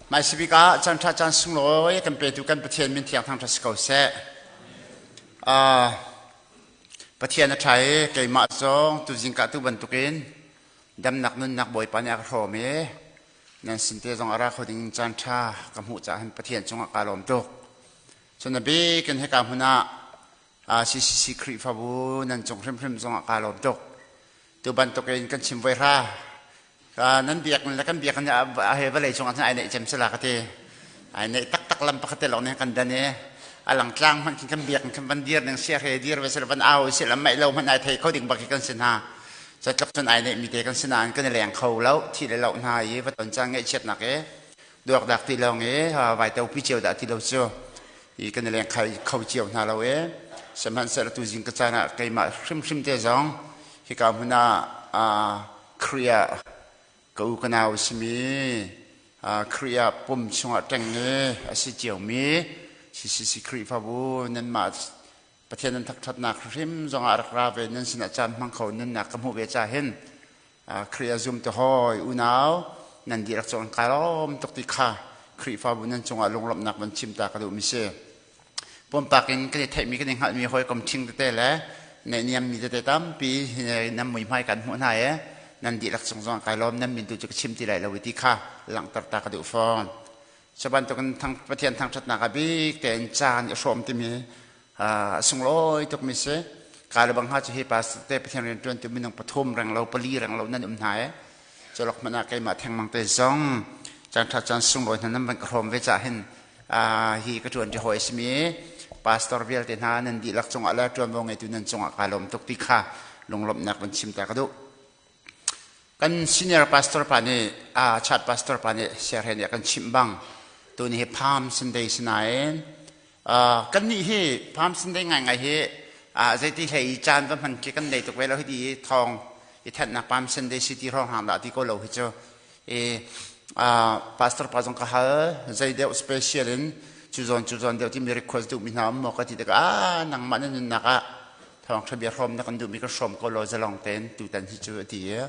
Hmaisabik ah caan ṭha caan sunglawi kan petu kan Pathian min thiang thangṭhat si ko seh. Uh, Pathian a ṭha i keimah zong tuzing ka tu bantukin damnak nunnak Bawipa nih a ka hrawm i nan sin te zong a ra kho ding caan ṭha ka hmuh caah hin Pathian cungah kaa lawm tuk. Cun a bik in hika hmun ah CCC Khrihfabu nan cung hrimhrim zongah kaa lawm tuk. Tu bantukin kan chim voi hra nan biakinn le kan biakinn he vawlei cungah cun ai neih cem sila ka ti. Ai neih taktak lam pakhat te lawng nih kan dan i a langtlang hmanh khin kan biakinn khan van dir ning sia he dir ve sila van au sila maih lo hmanh ai thei kho ding bak hi kan si hna. Catluk cun ai neih mi te kan si nain kan i leng kho lo thi le lo hna i va ton cang ngaihchiatnak i duakdak ti lawng i vai to pi cio dah ti lo cu i kan i leng kho cio hna lo i sihmanhsehlaw tuzing ka caan ah keimah hrimhrim te zong hika hmun ah Khrih ah ka u ka nau a simi Khrih ah pum chungah ṭeng i a si ciomi CCC Khrihfabu nanmah Pathian nan thangṭhatnak hrim zongah rak ra ve nan sinah caan hmang kho nunnak ka hmuh ve ca hin Khrih a zum te hawi unau nan dihlak cu an kai lawm tuk ti kha Khrihfabu nan cungah lunglawmhnak van chim ta ka duhmi si. Pumpak in kan i theihmi kan i hngalhmi hawikom ṭhing tete le neihniammi tete tampi nan muihmai kan hmuh hna i nan dihlak cung zong kai lawm nan min tu cu ka chim ti lai lo ti kha langhter ta ka duh fawn. Cu bantukin Pathian thangṭhatnak a bik tein caan i hrawm timi a sunglawi tukmi si. Ka le bang ha cu hi pastor te Pathian rianṭuantu minung pathum reng lo pali reng lo nan um hna i culok hmanh ah keimah thengmang te zong caan ṭha caan sunglawi hna nan van ka hrawm ve cah hin hi ka ṭuan ṭi hawi a simi pastor vialte hna nan dihlak cungah le ṭuanvo ngeitu nan cungah kaa lawm tuk ti kha lunglawmhnak van chim ta ka duh. Kan senior pastor pa nih chat pastor pa nih siarhe nih a kan chimh bang tuni hi Palm Sunday si nain kan nih hi Palm Sunday ngaingai hi zeiti hlei i caan va hman khi kan nei tuk ve lo hi ti i thawng i thanhnak Palm Sunday si ti hrawng hang dah ti ko lo hi cu i pastor pa zong ka hal zei deuh special in cu zawn cu zawn deuh timi request duhmi hna um maw ka ti tikah ah nangmah na nunnak ah Thawngṭha bia hrawm na kan duhmi ka hrawm ko law zalong tein tutan hi cu a ti i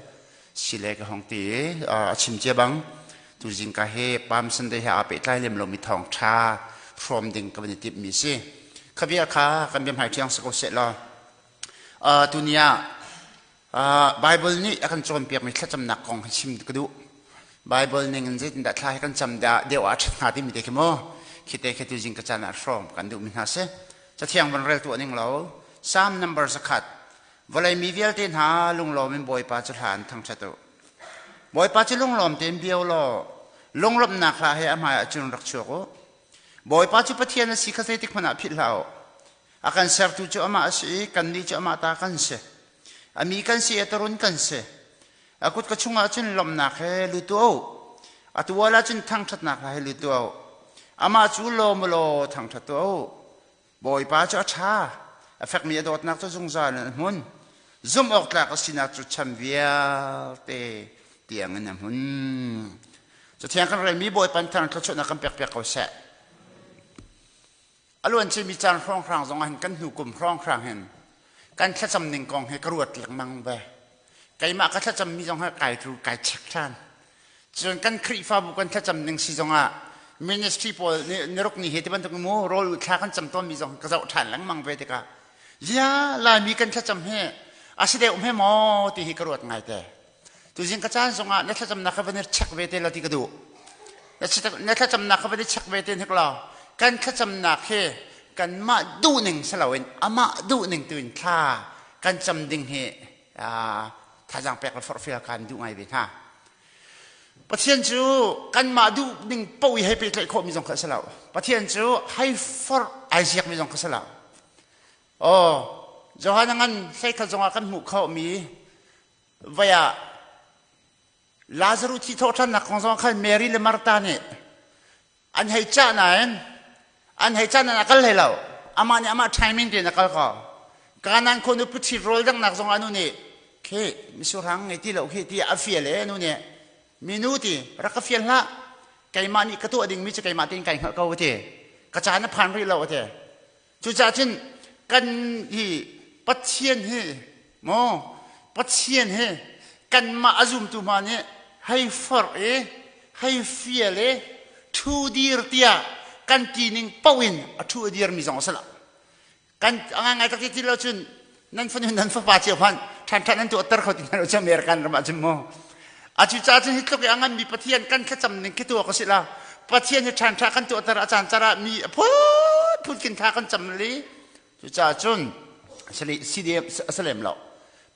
sile ka hong ti i a chim cia bang tuzing ka hi Palm Sunday he aa pehtlai lem lomi thawngṭha hrawm ding ka van i timhmi si. Kha bia kha kan biahmai ṭhiang si ko seh law tuni ah Bible nih a kan cawnpiakmi thlacamnak kong hi chim ka duh. Bible ning in zeitindah thla hi kan cam dah deuh ah a ṭhat hnga timi te khi mu khi te khi tuzing ka caan ah hrawm kan duhmi hna si. Cathiang van rel tuah ning lo. Psalm number 100. Vawlei mi vialte hna lunglawm in Bawipa cu hla an thangṭhat u. Bawipa cu lunglawm tein bio law lunglawmhnak hla he a hmaiah cun rak chuak u. Bawipa cu Pathian a si kha zeitik hmanh ah philh hlah u. A kan sertu cu amah a si i kannih cu amah ta kan si. A mi kan si i a tarun kan si. A kut ka chungah cun lawmhnak he lut tuah u. A tual ah cun thangṭhatnak hla he lut tuah u. Amah cu lawm u law thangṭhat tuah u. Bawipa cu a ṭha, a fekmi a dawtnak cu zungzal in a hmun. Zumh awk tlak a sinak cu chan vialte tiangin a hmun. Cathiang kan relmi Bawipa thang thluachuahnak kan pekpiak ko seh. A luanciami caan hrawnghrang zong ah hin kan hnu kum hrawnghrang hin kan thlacam ning kong hi ka ruat lengmang ve. Keimah ka thlacammi zong hi kai tu kai check ṭhan. Cun kan Khrihfabu kan thlacam ning si zong ah ministry pawl nih niruk ni hi ti bantuk mu rawl u thla kan cam tawnmi zong ka zoh ṭhan lengmang ve tikah zia Laimi kan thlacam hi a si deuh hme maw ti hi ka ruat ngai te. Tuzing ka caan zongah na thlacamnak kha van i check ve te la ti ka duh. Na thlacamnak kha van i check ve te hnik law kan thlacamnak hi kanmah duhning si loin amah duhning tu in thla kan cam ding hi thazaang pek le forhfial kan duh ngai ve hna. Pathian cu kanmah duh ning paoh i hei pehtlaih khawhmi zong kha a si lo. Pathian cu hei forh ai ziakmi zong kha si lo. Oh, Johan ngan hleikhat zongah kan hmuh khawhmi Vai ah Lazaruh thi thawhṭhannak kong zong khan Mary le Martha nih an hei cah nain an hei cah nain a kal hlei lo. Amah nih amah timing tein a kal ko. Kanan khua nupi ṭhit rawl danghnak zong ah nu nih khi misurhang ngei ti lo khi ti a fial e nu nih minu ti rak ka fial hlah keimah nih ka tuah dingmi cu keimah tein kai hngalh ko a ti ka caan a phan rih lo a ti Cucaah cun kan hi Pathian hi maw Pathian hi kanmah a zumtu hna nih hei forh i hei fial i Ṭhu dir tiah kan ti ning paoh in a ṭhu a dirmi zong a si lo. Kan a ngaingai tak ti lo cun nan fanu nan fapa cio hmanh ṭhan ṭhan nan tuahter kho ti hna lo cu American ram ah cun mu. A cu caah cun hi tluk i a nganmi Pathian kan thlacam ning khi tuah ka si la. Pathian hi ṭhan ṭha kan tuahter a caan car ah mi a phunphun khin thla kan cam li. Cucaah cun a si lem lo.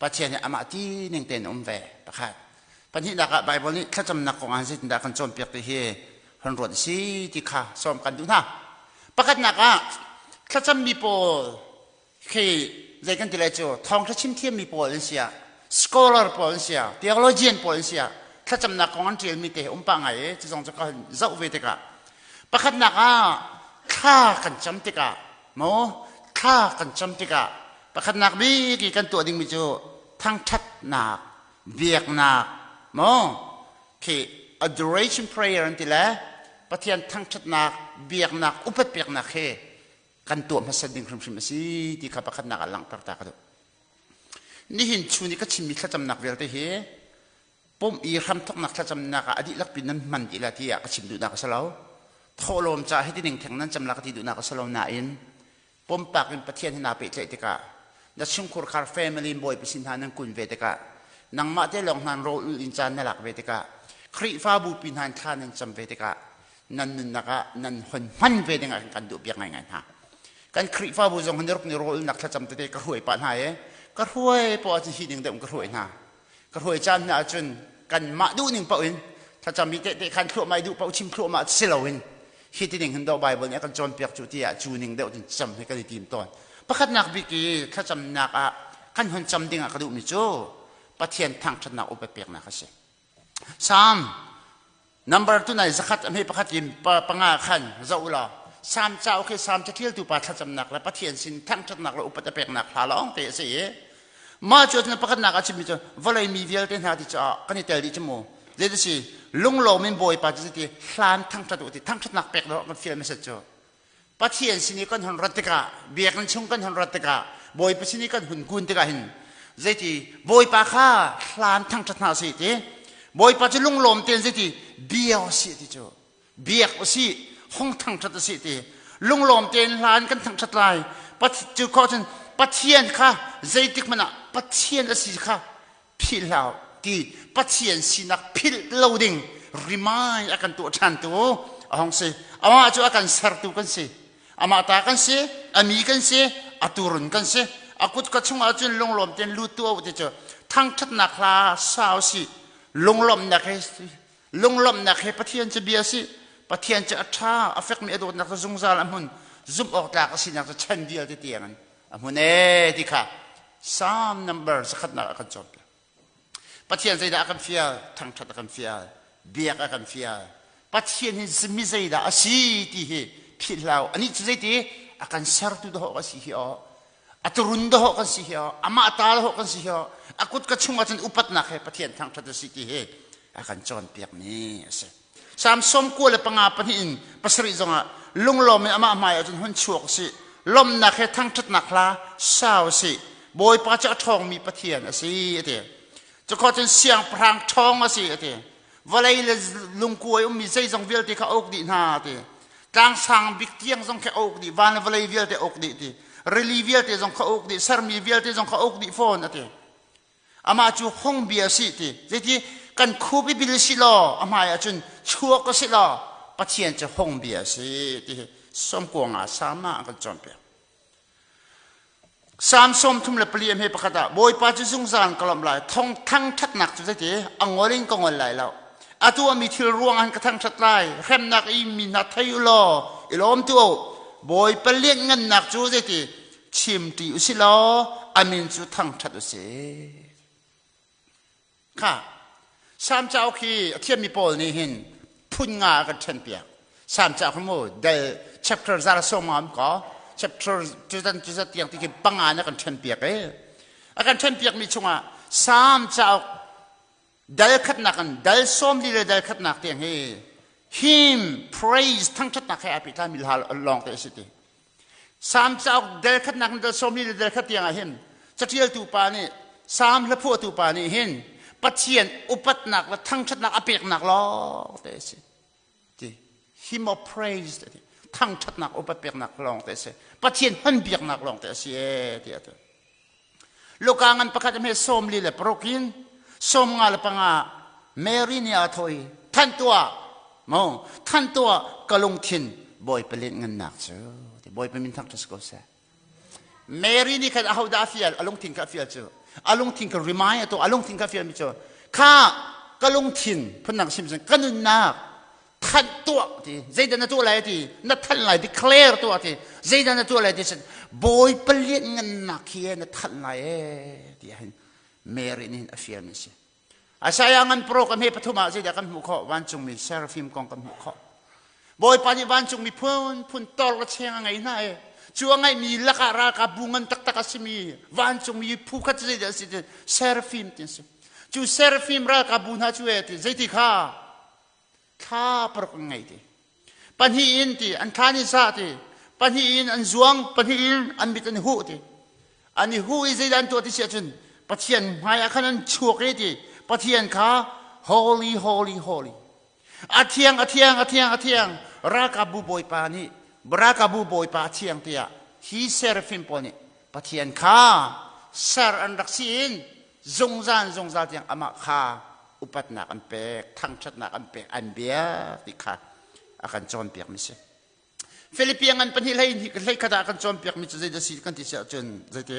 Pathian hi amah ti ning tein um ve pakhat. Pahnihnak ah Baibal nih thlacamnak kong ah zeitindah kan cawnpiak ti hi hon ruat si ti kha sawm kan duh hna. Pakhatnak ah thlacammi pawl khi zei kan ti lai cu thawngṭha chim thiammi pawl an si ah scholar pawl an si ah theologian pawl an si ah thlacamnak kong an ṭialmi te um pah ngai i cu zong cu ka zoh ve tikah pakhatnak ah thla kan cam tikah maw thla kan cam tikah pakhatnak bik i kan tuah dingmi cu thangṭhatnak biaknak maw khi adoration prayer an ti le Pathian thangṭhatnak biaknak upat peknak hi kan tuah hmasat ding hrimhrim a si ti kha pakhatnak ah langhter ta ka duh. Nihin chun i ka chimmi thlacamnak vialte hi pumh i hramthawknak thlacamnak ah a dihlak pin nan hman dih la tiah ka chim duhnak a si lo. Thawhlawm caah hiti ning theng nan cam la ka ti duhnak a si lo nain pumpak in Pathian he naa pehtlaih tikah na chungkhur khar family bawipa sin hna nan kun ve tikah nangmah te lawng hna rawl ul in caan na lak ve tikah Khrihfabu pi hna thla nan cam ve tikah nan nunnak ah nan hon hman ve ding ah kan duh piak ngaingai hna. Kan Khrihfabu zong hin ruk ni rawl ulnak thlacam tete ka hruai pah hna i ka hruai poah cu hi ding deuh ka hruai hna. Ka hruai caan hna ahcun kanmah duhning paoh in thlacam i tehte khan thluahmah i duh paoh chim thluahmah si loin hi ti ning hin dawh Bible nih a kan cawnpiak cu tiah cu ning deuh cun cam hi kan i tim tawn. Pakhatnak bik i thlacamnak ah kan hun cam ding ah ka duhmi cu Pathian thangṭhatnak upat peknak a si. Psalm Number tu nai zakhat a hme pakhat in panga khan zoh law Salm cauk hi Salm caṭialtu pa thlacamnak le Pathian sin thangṭhatnak le upat a peknak hla lawng te a si i mah cu cun pakhatnak a chimmi cu vawlei mi vialte hna ti caah kan i tel dih cu mu zei si lunglawm in Bawipa cu ti hlan thangṭhat u ti thangṭhatnak pek dawh kan fial hmasat cu Pathian sin i kan hun rat tikah biakinn chung kan hun rat tikah Bawipa sin i kan hun kun tikah hin zeiti Bawipa kha hlan thangṭhat hna si ti Bawipa cu lunglawm tein zeiti bia si ti cu biak u si hong thangṭhat u si ti lunglawm tein hlan kan thangṭhat lai cu khawh cun Pathian kha zeitik hmanh ah Pathian a si kha philh hlah ti Pathian sinak philh lo ding remind a kan tuah ṭhan tu a hong si. Amah cu a kan sertu kan si. Amah ta kan si, a mi kan si, a turun kan si. A kut ka chungah cun lunglawm tein lut tu ti cu thangṭhatnak hla sau si lunglawmhnak he lunglawmhnak he Pathian cu bia si. Pathian cu a ṭha, a fekmi a dawtnak cu zungzal a hmun, zumh awk tlak a sinak cu chan vialte tiang in a hmun ee ti kha Psalm number zakhatnak a kan cawnpiak. Pathian zeidah a kan fial? Thangṭhat a kan fial. Biak a kan fial. Pathian hi mi zeidah a si ti hi philh hlah. Anih cu zeiti a kan sertu dawh a si hi aw. A turun dawh kan si hi aw. Amah ta dawh kan si hi aw. A kut ka chungah cun upatnak he Pathian thangṭhat a si ti hi a kan cawnpiakmi a si. Salm 95 pahnih in pasarih zongah lunglawm in amah hmai ahcun hun chuak u sih. Lawmhnak he thangṭhatnak hla sa u sih. Bawipa cu a ṭhawngmi Pathian a si a ti. Cukhawh cun siangpahrang ṭhawng a si a ti. Vawlei le lungkua i ummi zeizong vialte kha a uk dih hna a ti. Tlang sang bik tiang zong khi a uk dih, van le vawlei vialte a uk dih ti. Rili vialte zong kha a uk dih, sermi vialte zong kha a uk dih fawn a ti. Amah cu hong bia a si ti. Zeiti kan khup i bil si law a hmai ahcun chuak a si law Pathian cu hong bia a si ti hi sawmkuang ah Salm ah an kan cawnpiak. Salm 34 a hme pakhat ah Bawipa cu zungzal ka lawmh lai thong thangṭhatnak cu zeiti a ngol in ka ngol lai lo. Atu a mi thil ruang ah ka thangṭhat lai hremnak i mi hna thei u law i lawm tu u. Bawipa lianhngannak cu zeiti chimṭi u si law a min cu thangṭhat u si. Kha Salm cauk hi a thiammi pawl nih hin phun nga a kan ṭhenpiak. Salm cauk hi mu del chapter zara sawm nga um ko chapter cuzan cuzat tiang ti khi panga na kan ṭhenpiak i a kan ṭhenpiakmi chungah Salm cauk dal khatnak in dal sawm li le dal khatnak tiang hi hymn praise thangṭhatnak he aa pehtlaimi hla lawng te a si ti. Salm cauk del khatnak in dal sawm li le del khat tiang ah hin caṭialtu pa nih Salm hlaphuahtu pa nih hin Pathian upatnak le thangṭhatnak a peknak lawng te a si. Ti. Hymn of praise ti. Thangṭhatnak upat peknak lawng te a si. Pathian hman biaknak lawng te a si ee ti a ti. Luka ngan pakhat hme 46 in 55 Mary nih aa thawh i thanh tuah mo thanh tuah ka lungthin Bawipa lianhngannak cu Bawipa min thangṭhat si ko seh. Mary nih khan ahodah a fial a lungthin kha a fial cu a lungthin kha remind a tuah a lungthin kha a fialmi cu kha ka lungthin phundang sim cun ka nunnak thanh tuah ti zeidah na tuah lai ti na thanh lai declare tuah ti zeidah na tuah lai ti cun Bawipa lianhngannak hi na thanh lai ee ti hin Mary nih a fialmi si Isaiah ngan pro kan he pathum ah zeidah kan hmuh khawh vancungmi seraphim kong kan hmuh khawh Bawipa nih vancungmi phun phun tor le cheng a ngei hna i cu a ngeihmi lakah ralkap bu ngan taktak a simi vancungmi phu khat cu zeidah a si ti seraphim ti a si cu seraphim ralkap bu hna cu e ti zeiti kha thla paruk an ngei ti pahnih in ti an thla ni sa ti pahnih in an zuang pahnih in an mit an huh ti an i huh i zeidah an tuah ti si ahcun Pathian hmai ah khan an chuak i ti Pathian kha holy holy holy a thiang a thiang a thiang a thiang ralkapbu bawipa nih ralkapbu bawipa a thiang tiah hi seraphim pawl nih Pathian kha ser an rak si in zungzal zungzal tiang amah kha upatnak an pek thangṭhatnak an pek an biak ti kha a kan cawnpiakmi si Philippian ngan pahnih hlei hlei khat ah kan cawnpiakmi cu zeidah si kan ti si ahcun zeiti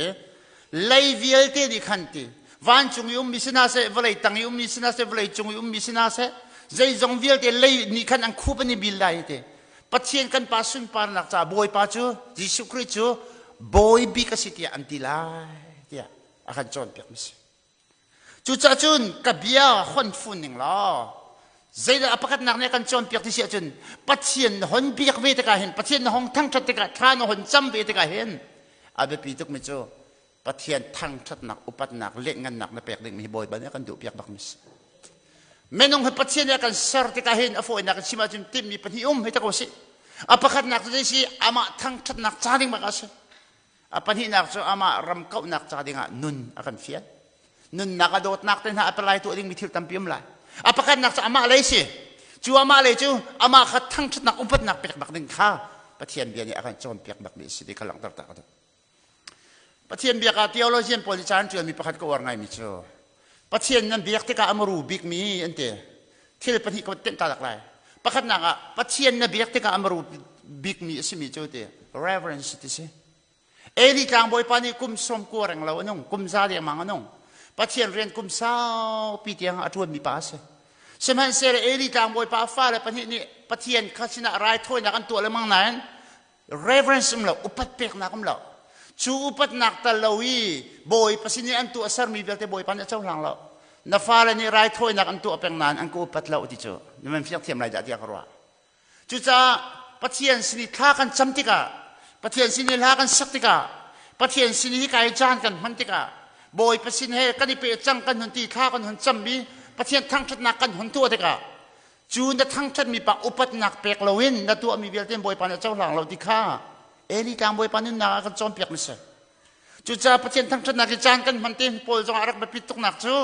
lei vialte nih khan ti vancung i ummi si hna seh vawlei tang i ummi si hna seh vawlei cung i ummi si hna seh zeizong vialte lei nih khan an khup an i bil lai ti Pathian kan pa sunparnak caah Bawipa cu Jesuh Khrih cu bawi bik a si tiah an ti lai tiah a kan cawnpiakmi si. Cucaah cun ka bia hon fun ning law zeidah a pakhatnak nih a kan cawnpiak ti si ahcun Pathian na hon biak ve tikah hin Pathian na hong thangṭhat tikah thla na hon cam ve tikah hin a biapi tukmi cu Pathian thangṭhatnak upatnak lianhngannak na pek dingmi hi Bawipa nih a kan duhpiak bakmi si. Minung hi Pathian nih a kan ser tikah hin a fawinak in chim ahcun timhmi pahnih um hei ta ko sih. A pakhatnak cu zei si amah thangṭhatnak ca ding bak a si. A pahnihnak cu amah ram kauhnak ca dingah nun a kan fial. Nunnak a dawtnak te hna a palai tuah dingmi thil tampi um lai. A pakhatnak cu amah lei si. Cu amah lei cu amah kha thangṭhatnak upatnak pek bak ding kha Pathian bia nih a kan cawnpiak bakmi a si ti kha langhter ta ka duh. Pathian biak ah theologian pawl nih ca an ṭialmi pakhat ka uar ngaimi cu Pathian nan biak tikah a maru bikmi an ti. Thil pahnih ka tenh ta lak lai. Pakhatnak ah Pathian na biak tikah a maru bikmi a simi cu ti reverence ti si. Eli tlangbawipa nih kum sawm kua reng lo a nung, kum za dengmang a nung. Pathian rian kum saupi tiang a ṭuanmi pa a si. Sihmanhsehlaw Eli tlangbawipa a fale pahnih nih Pathian kha sinah raithawinak an tuah lengmang nain reverence um lo upat peknak um lo cu upatnak tal lo i bawipa sin i an tuah sermi vialte bawipa nih a cohlang lo na fale nih raithawinak an tuah peng nain an ka upat lo ti cu na man fiang thiam lai dah tiah ka ruah cucaah Pathian sin i thla kan cam tikah Pathian sin i hla kan sak tikah Pathian sin i kai caan kan hman tikah Bawipa sin he kan i pe cang kan hun ti thla kan hun cammi Pathian thangṭhatnak kan hun tuah tikah Cu na thangṭhatmi pa upatnak pek loin na tuahmi vialte Bawipa nih a cohlang lo ti kha Eli tlang Bawipa nunnak ah kan cawnpiak mi si. Cucaah Pathian thangṭhatnak hi caan kan hman te pawl zongah a rak biapit tuknak cu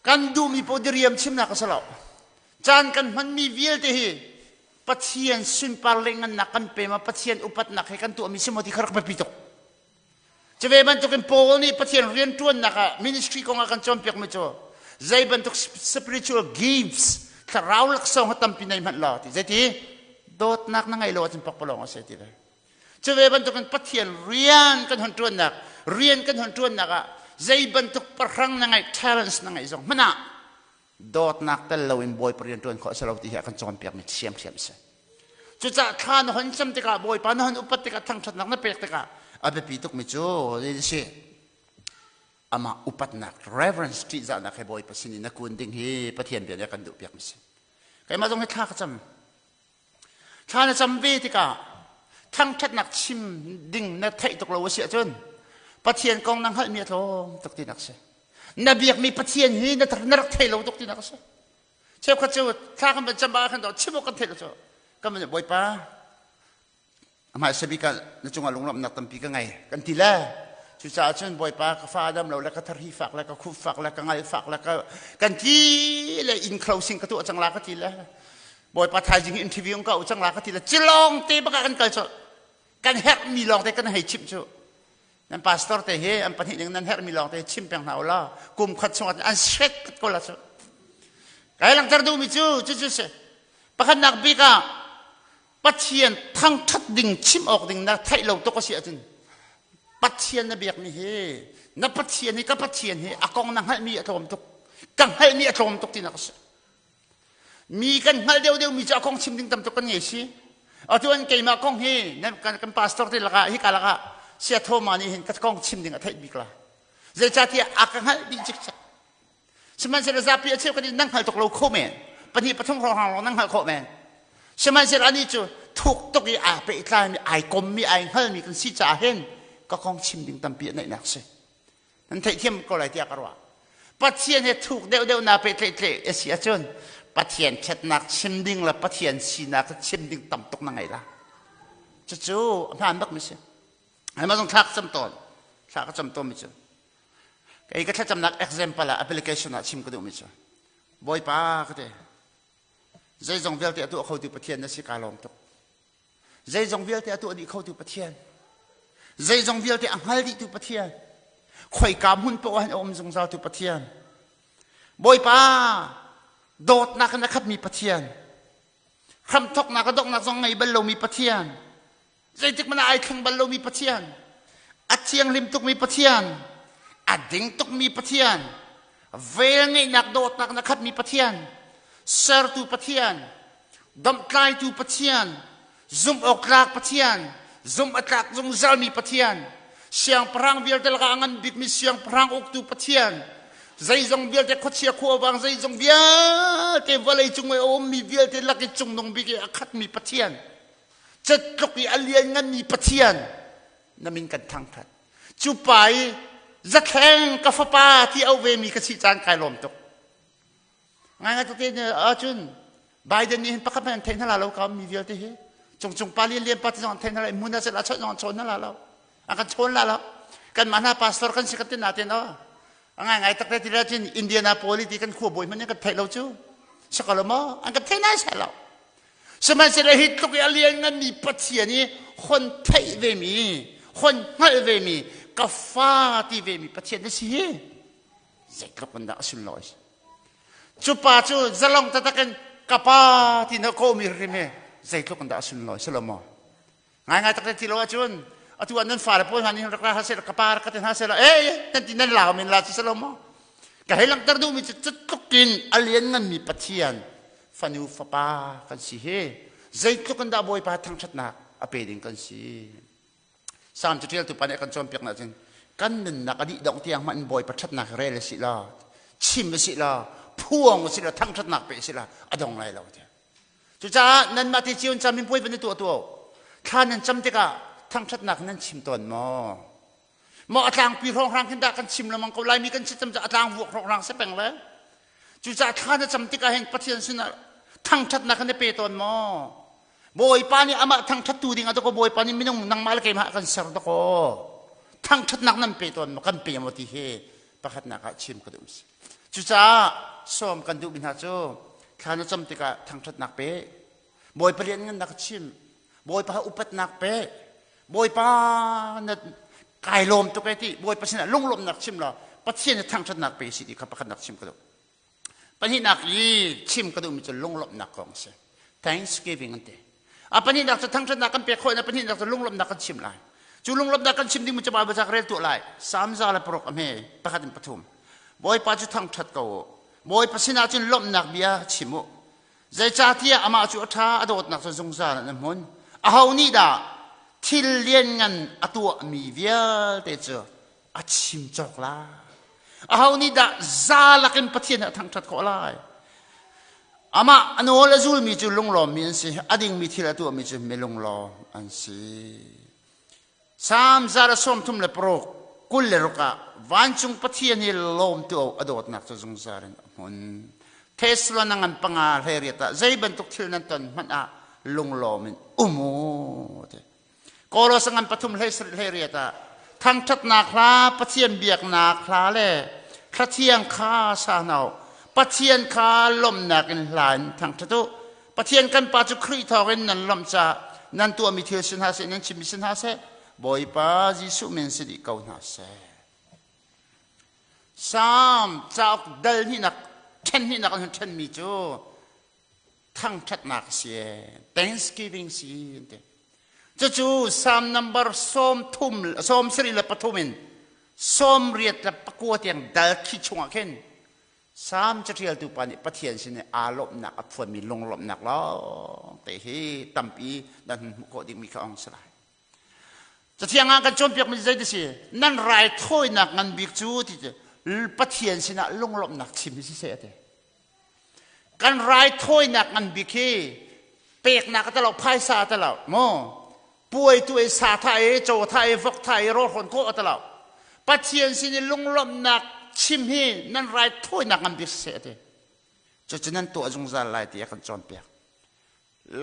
kan duhmi paoh diriam chimnak a si lo. Caan kan hmanmi vialte hi Pathian sunpar le ngannak kan pe ma Pathian upatnak he kan tuahmi si maw ti kha rak biapi tuk. Cuve bantukin Paul nih Pathian rianṭuannak ah ministry kong ah kan cawnpiakmi cu zei bantuk spiritual gifts thlarau laksawng ha tampi nei hmanh law ti zeiti dawtnak na ngeih lo ahcun pakpalawng a si ti ve. Cuve bantukin Pathian rian kan hon ṭuannak rian kan hon ṭuannak ah zei bantuk pahrang na ngeih talents na ngeih zong hmanh ah dawtnak tel loin Bawipa rian ṭuan khawh a si lo ti hi a kan cawnpiakmi thiamthiam a si. Cucaah thla na hon cam tikah Bawipa na hon upat tikah thangṭhatnak na pek tikah a biapi tukmi cu a si. Amah upatnak reverence ṭihzahnak he Bawipa sin i na kun ding hi Pathian bia nih a kan duhpiakmi a si. Keimah zong hi thla ka cam. Thla na cam ve tikah thangṭhatnak chim ding na theih tuk lo a si ahcun Pathian kong na hngalhmi a tlawm tuk tinak a si. Na biakmi Pathian hi na rak thei lo tuk tinak a si. Cheukhat cu thla kan van cam ah khan chim awk kan theih lo cu kan van Bawipa amah sabik ah na cungah lunglawmhnak tampi ka ngei kan ti le cucaah cun Bawipa ka fa dam lo le ka tharhi fak le ka khup fak le ka ngal fak le ka kan ti le in closing ka tuah cang la ka ti le. Bawipa thaizing hi interview ka u cang la ka ti le cilawng te baka kan kal colh. Kan herhmi lawng te kan hei chimh cu. Nan pastor te hi an pahnih ning nan herhmi lawng te chim peng hna u law kum khat chungah an sret ko la cu. Kai langhter duhmi cu cu cu si. Pakhatnak bik ah Pathian thangṭhat ding chim awk ding na theih lo tuk a si ahcun Pathian na biakmi hi na Pathian hi ka Pathian hi a kong na hngalhmi a tlawm tuk ka hngalhmi a tlawm tuk tinak a si. Mi kan hngalh deuhdeuh mi cu a kong chim ding tam tuk kan ngei si. Atu an keimah kong hi kan, kan pastor te lakah hika lakah Sia Thoma nih hin ka kong chim ding a theih bik la. Zeicahtiah a ka hngalh dih cikcek. Sihmanhsehlaw zapi a cheu kan in nan hngal tuk lo kho men. Pahnih pathum hrawnghrang lawng nan hngalh khawh men. Sihmanhsehlaw anih cu thuk tuk i aa pehtlaimi, ai kommi, ai hngalmi kan si caah hin ka kong chim ding tampi a neihnak si. Nan theihthiam ko lai tiah ka ruah. Pathian he thuk deuhdeuh naa pehtlaih a si ahcun Pathian ṭhatnak chim ding le Pathian sinak chim ding tam tuk na ngei la. Cucu a hmaan bakmi si. Mah zong thla ka cam tawn. Thla ka cam tawnmi cu. Kei ka thlacamnak example ah application ah chim ka duhmi cu Bawipa ka ti. Zeizong vialte a tuah khotu Pathian na si kaa lawm tuk. Zeizong vialte a tuah dih khotu Pathian. Zeizong vialte a hngal dihtu Pathian. Khoika hmun paoh ah a um zungzaltu Pathian. Bawipa dawtnak in a khatmi Pathian. Hramthawknak a donghnak zong ngei bal lomi Pathian. Zeitik hmanh ah ai thleng bal lomi Pathian. A thianghlim tukmi Pathian. A ding tukmi Pathian. Vel ngeihnak dawtnak in a khatmi Pathian. Sertu Pathian. Domhtlaitu Pathian. Zumh awk tlak Pathian. Zumh a tlak zungzalmi Pathian. Siangpahrang vialte lakah a ngan bikmi siangpahrang uktu Pathian. Zeizong vialte khuachia khuavang zeizong vialte vawlei cung i a ummi vialte lak i cungnung bik i a khatmi Pathian. Cetluk i a liannganmi Pathian na min kan thangṭhat. Cu pa i zathleng ka fapa ti au vemi ka si caan kai lawm tuk. Ngaingai tuk te ahcun Biden nih hin pakhat hmanh an theih hna la lo ka mi vialte hi. Cungcung pa lian lian pa ti zong an theih hna la mun ah a chawnh zong an chawn hna la lo. An kan chawn la lo. Kanmah hna pastor kan si kan ti natin aw. A ngaingai tak te ti la cun Indianapolis ti kan khua bawi hmanh kan theih lo cu. Sakalo maw? An kan theih nai sai lo. Sihmanhsehlaw hi tluk i a liannganmi Pathian i hon theih vemi, hon hngalh vemi, ka fa ti vemi Pathian na si hi zeitluk in dah a sunlawi. Cu pa cu zalong taktak in ka pa ti na kawhmi hrim hi zeitluk in dah a sunlawi si lo maw? Ngaingai tak ti lo ahcun atu ah nan fale pawl hna nih rak ra seh ka pa rak ka ti hna seh la eh nan ti nan lau men la cu si lo maw? Ka hei langhter duhmi cu cutluk in a liannganmi Pathian fanu fapa kan si hi zeitluk in dah Bawipa thangṭhatnak a pe ding kan si. Salm caṭialtu pa nih a kan cawnpiak ahcun kan nunnak a dih dongh tiang hmanh in Bawipa ṭhatnak rel a si la, chim a si la, phuang a si la, thangṭhatnak pe a si la, a dong lai lo tiah. Cucaah nanmah te cio in cam in puai van i tuah tuah thla nan cam tikah thangṭhatnak nan chim tawn maw? Maw a tlangpi hrawnghrang khin dah kan chim lengmang ko Laimi kan si cam a tlang vuak hrawnghrang si peng le. Cucaah thla na cam tikah hin Pathian sinah thangṭhatnak kan i pe tawn maw? Bawipa nih amah thangṭhattu ding ah dakaw Bawipa nih minung nangmah le keimah a kan ser dakaw. Thangṭhatnak nan pe tawn maw? Kan pe maw ti hi pakhatnak ah chim ka duh si. Cucaah sawm kan duhmi hna cu thla na cam tikah thangṭhatnak pe. Bawipa lianngannak chim. Bawipa upatnak pe. Bawipa na kai lawm tuk e ti Bawipa sinah lunglawmhnak chim law Pathian i thangṭhatnak pe si ti kha pakhatnak chim ka duh. Pahnihnak i chim ka duhmi cu lunglawmhnak kong a si. Thanksgiving an ti. A pahnihnak cu thangṭhatnak kan pek khawh in a pahnihnak cu lunglawmhnak kan chim lai. Cu lunglawmhnak kan chim dingmi cu Baibal ca ka rel tuah lai. Salm 106 a hme pakhat in pathum. Bawipa cu thangṭhat ko u. Bawipa sinah cun lawmhnak bia chim u. Zeicahtiah amah cu a ṭha, a dawtnak cu zungzal in a hmun. Aho nih dah thil lianngan a tuahmi vialte cu a chim cawk lai? Aho nih dah za lakin Pathian a thangṭhat khawh lai? Amah a nawl a zulmi cu lunglawmmi an si, a dingmi thil a tuahmi cu milunglawm an si. Salm 136 26 ah vancung Pathian hi lawmtu a dawtnak cu zungzal in a hmun. Thessalon ngan panga hlei ah zei bantuk thil nan ton hmanh ah lunglawm in um u ti. Kolos ngan pathum hlei sarih hlei riat ah thangṭhatnak hla Pathian biaknak hla le thlathiang kha sa hna u. Pathian kha lawmhnak in hla in thangṭhat u. Pathian kan Pa cu Khrih thawngin nan lawmh caah nan tuahmi thil si hna seh, nan chimmi si hna seh, Bawipa Jesuh min si dih ko hna seh. Salm cauk dal hnihnak ṭhen hnihnak an hun ṭhenmi cu thangṭhatnak a si Thanksgiving si an ti. Cucu Psalm number 33 33 in 84 tiang dal khi chungah khin Salm caṭialtu pa nih Pathian sin i aa lawmhnak a phuanmi lunglawmhnak lawng te hi tampi nan hun hmuh khawh dingmi kha ong si lai. Cathiang ah kan cawnpiakmi zei ti si? Nan raithawinak ngan bik cu ti Pathian sinah lunglawmhnak chim hi siseh a ti. Kan raithawinak ngan bik hi peknak a talo, phaisa a talo, mu puai tu i sa tha i caw tha i vok tha i rawlhrawn khawh a talo. Pathian sin i lunglawmhnak chim hi nan raithawinak ngan bik siseh a ti. Cucu nan tuah zungzal lai ti a kan cawnpiak.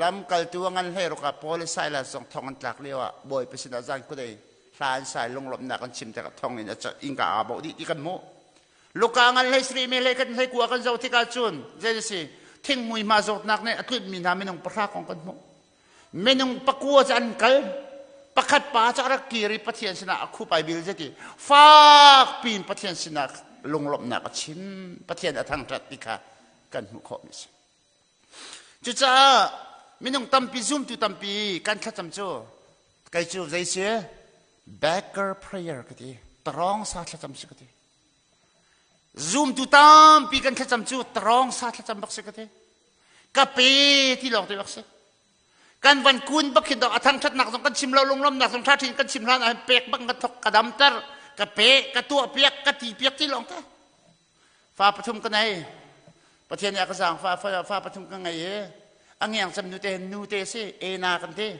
Lamkaltu a ngan hleiruk ah Paul le Silas zong thong an tlak lioah Bawipa sinah zan kudei hla an sai lunglawmhnak an chim tikah thong in innka aa boh dih ti kan hmuh. Luka ngan hlei sarih me hlei kan hlei kua kan zoh tikah cun zei a si thinghmui hma zawtnak nih a tlunhmi hna minung pahra kong kan hmuh. Minung pakua cu an kal pakhat pa cu a rak kir i Pathian sinah a khup ai bil zeti fak piin Pathian sinah lunglawmhnak a chim Pathian a thangṭhat ti kha kan hmuh khawhmi a si. Cucaah minung tampi zumtu tampi kan thlacam cu kei cu zei si beggar prayer ka ti tarawng sa thlacam si ka ti zumtu tampi kan thlacam cu tarawng sa thlacam bak si ka ti ka pe ti lawng te bak si kan van kun bak hin dok a thangthatnak zong kan chim lo lunglawmnak zong tha thin kan chim hlan ah pek bak ka thok ka damter ka pe ka tuah piak ka ti piak ti lawng te Fa pathum ka nei. Pathian nih a ka zaang fa, fa, fa pathum ka ngei i a ngiang cem nute nute si ena kan ti.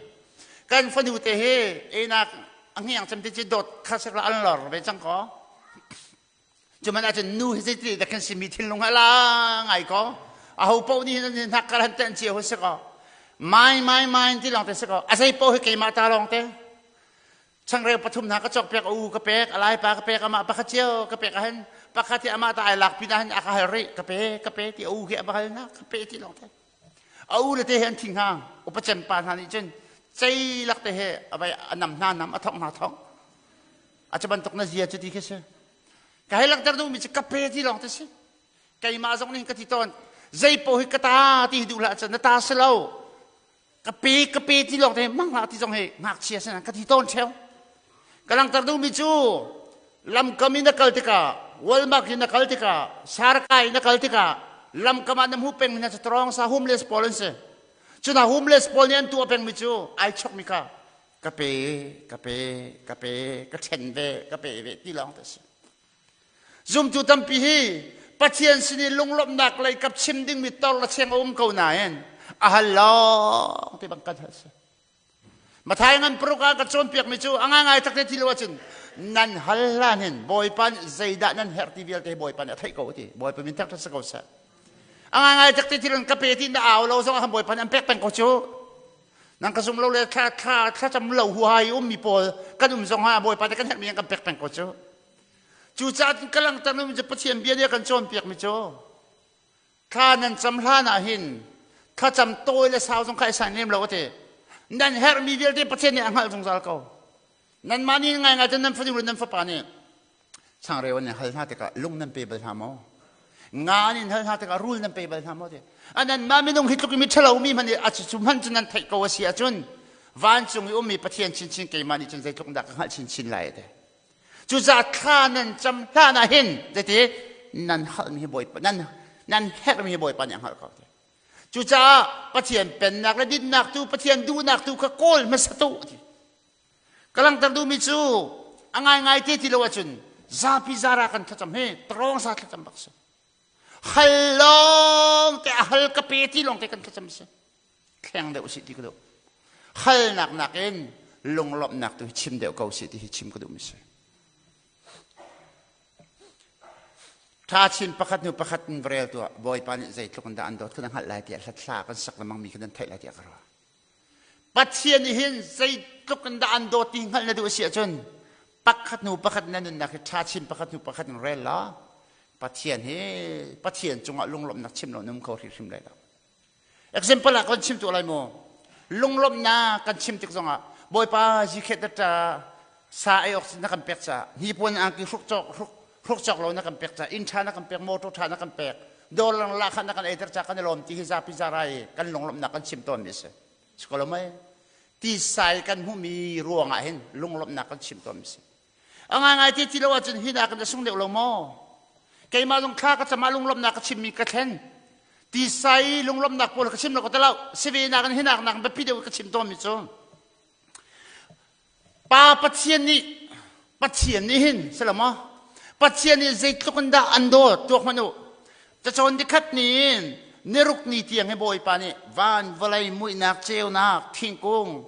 Kan fanu te hi ena a ngiang cem te ci dawt kha sek la an lor ve cang ko. Cuman ahcun nu hi zeiti dah kan simi thinlung a la ngai ko. A ho paoh nih hin hnak kar han ten cio si ko. Mai mai mai ti lawng te si ko. A zei paoh hi keimah ta lawng te. Changreu pathum hna ka cawkpiak a u ka pek a laipa ka pek amah pakhat cio ka pek ahhin pakhat hi amah ta ai lak pin ahhin a ka hal rih ka pe ka pe ti a u hi a va hal na ka pe ti lawng te a u le te he an thi hnga upa cem pa hna nih cun cei lak te he a vai a nam hna nam a thong hna thong a cu bantuk na zia cu ti khi si ka hei langhter duhmi cu ka pe ti lawng te si keimah zong nih ka ti tawn zei paoh hi ka ta ti hi duh hlah cun na ta si lo Ka pe ka pe ti lawng te mang hlah ti zong hi ngakchia sin ka ti tawn theo. Ka langhter duhmi cu lamkam in na kal tikah Walmart in na kal tikah Sarkai in na kal tikah lamkam ah na hmu peng mi hna cu tawng sa homeless pawl an si. Cu hna homeless pawl nih an tuah pengmi cu ai chokmi kha ka pe ka pe ka pe ka ṭhen ve ka pe ve ti lawng te si. Zumtu tampi hi Pathian sin i lunglawmhnak lei kap chim dingmi tor le cheng a um ko nain a hal lawng ti bang kan hal si. Mathai ngan paruk ah ka cawnpiakmi cu a ngaingai takte ti lo ahcun nan hal hlan hin Bawipa nih zeidah nan herh ti vialte Bawipa nih a theih ko ti. Bawipa min thangṭhat si ko seh. A ngaingai takte ti lo ka pe ti na au lo zong ah Bawipa nih an pek peng ko cu. Nang ka zum lo le thla thla thlacam lo huhai ummi pawl kan um zong ah Bawipa nih kan herhmi an kan pek peng ko cu. Cucaah ka langhter mi cu Pathian bia nih a kan cawnpiakmi cu thla nan cam hlan ah hin thlacam tawi le sau zong kha i sai lem lo a ti. Nan herhmi vialte Pathian nih a hngalh zungzal ko. Nanmah nih ngaingai cun nan fanu le nan fapa nih changreu an in hal hna tikah lung nan pe bal hna maw? Nga an in hal hna tikah rul nan pe bal hna maw? Ti. A nanmah minung hi tluk i mi ṭhalo mi hmanh nih a cu hmanh cu nan theih ko a si ahcun vancung i ummi Pathian chinchin keimah nih cun zeitluk dah ka hngalh chinchin lai a ti. Cucaah thla nan cam hlan ah hin zeiti nan halmi hi Bawipa nan nan herhmi hi Bawipa nih a hngalh ko ti. Cucaah Pathian pennak le dinnak tu Pathian duhnak tu kha kawl hmasa tu ti. Ka langhter duhmi cu a ngaingai te ti lo ahcun zapi zara kan thlacam hi tawng sa thlacam bak si. Hal lawng te a hal ka pe ti lawng te kan thlacam si. Thleng deuh usih ti ka duh. Halnak nakin lunglawmhnak tu hi chim deuh ko usih ti hi chim ka duhmi si. Tha chin pakhat hnu pakhat in va rel tuah Bawipa nih zeitluk in dah an dawt kha na hngalh lai tiah hlat-hla kan sak lengmang mi kha nan theih lai tiah ka ruah. Pathian nih hin zeitluk in dah an dawt ti hngalh na duh a si ahcun pakhat hnu pakhat na nunnak hi tha chin pakhat hnu pakhat in rel law Pathian hi Pathian cungah lunglawmhnak chim lo na um kho hrimhrim lai lo. Example ah kan chim tu lai mu. Lunglawmhnak kan chim tik zongah Bawipa zikhet ta sa ei awk na kan pek ca hnipuan angki hruk cawk hruk hruk cawk lo na kan pek ca inn tha na kan pek motor tha na kan pek dawlang la kha na kan eiter ca kan i lawm ti hi zapi zarai kan lunglawmhnak kan chim tawn mi si sikolomai ti sai kan hmuhmi ruangah hin lunglawmhnak kan chim tawn mi si A ngaingai ti ti lo ahcun hi nakin a sung deuh lo maw? Keimah zong thla ka cam ah lunglawmhnak ka chimmi ka thlen. Tisai lunglawmhnak pawl ka chim lo ka ti lo. Si ve nakin hi nak nakin biapi deuh ka chim tawnmi cu Pa Pathian nih Pathian nih hin si lo maw? Pathian nih zeitluk in dah an dawt tuak hmanh u. Cacawn dikhat ni in niruk ni tiang hi Bawipa nih van vawlei muihnak ceunak thingkung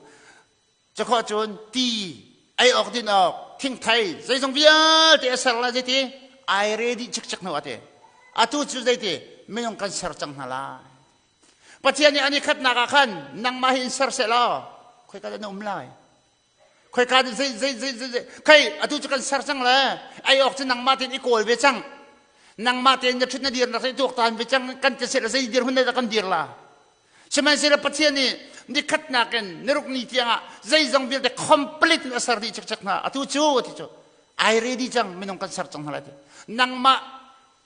Cakhawh cun ti ei awk din awk thingthei zeizong vialte a ser lai zeiti ai ready cikcek hnu ati atu cu zeiti minung kan ser cang hna lai Pathian nih ani khatnak ah khan nangmah hi in ser seh law khoika dah na um lai khoika zei zei zei zei khei atu cu kan ser cang le ei awk cu nangmah tein i kawl ve cang nangmah tein na ṭhut na dir nak tuak tan ve cang kan ti seh la zei dir hun dah kan dir la Sihmanhsehlaw Pathian nih nikhatnak in niruk ni tiangah zeizong vialte complete in a ser dih cikcek hna. Atu cu ti cu ai ready cang minung kan ser cang hna lai ti. Nangmah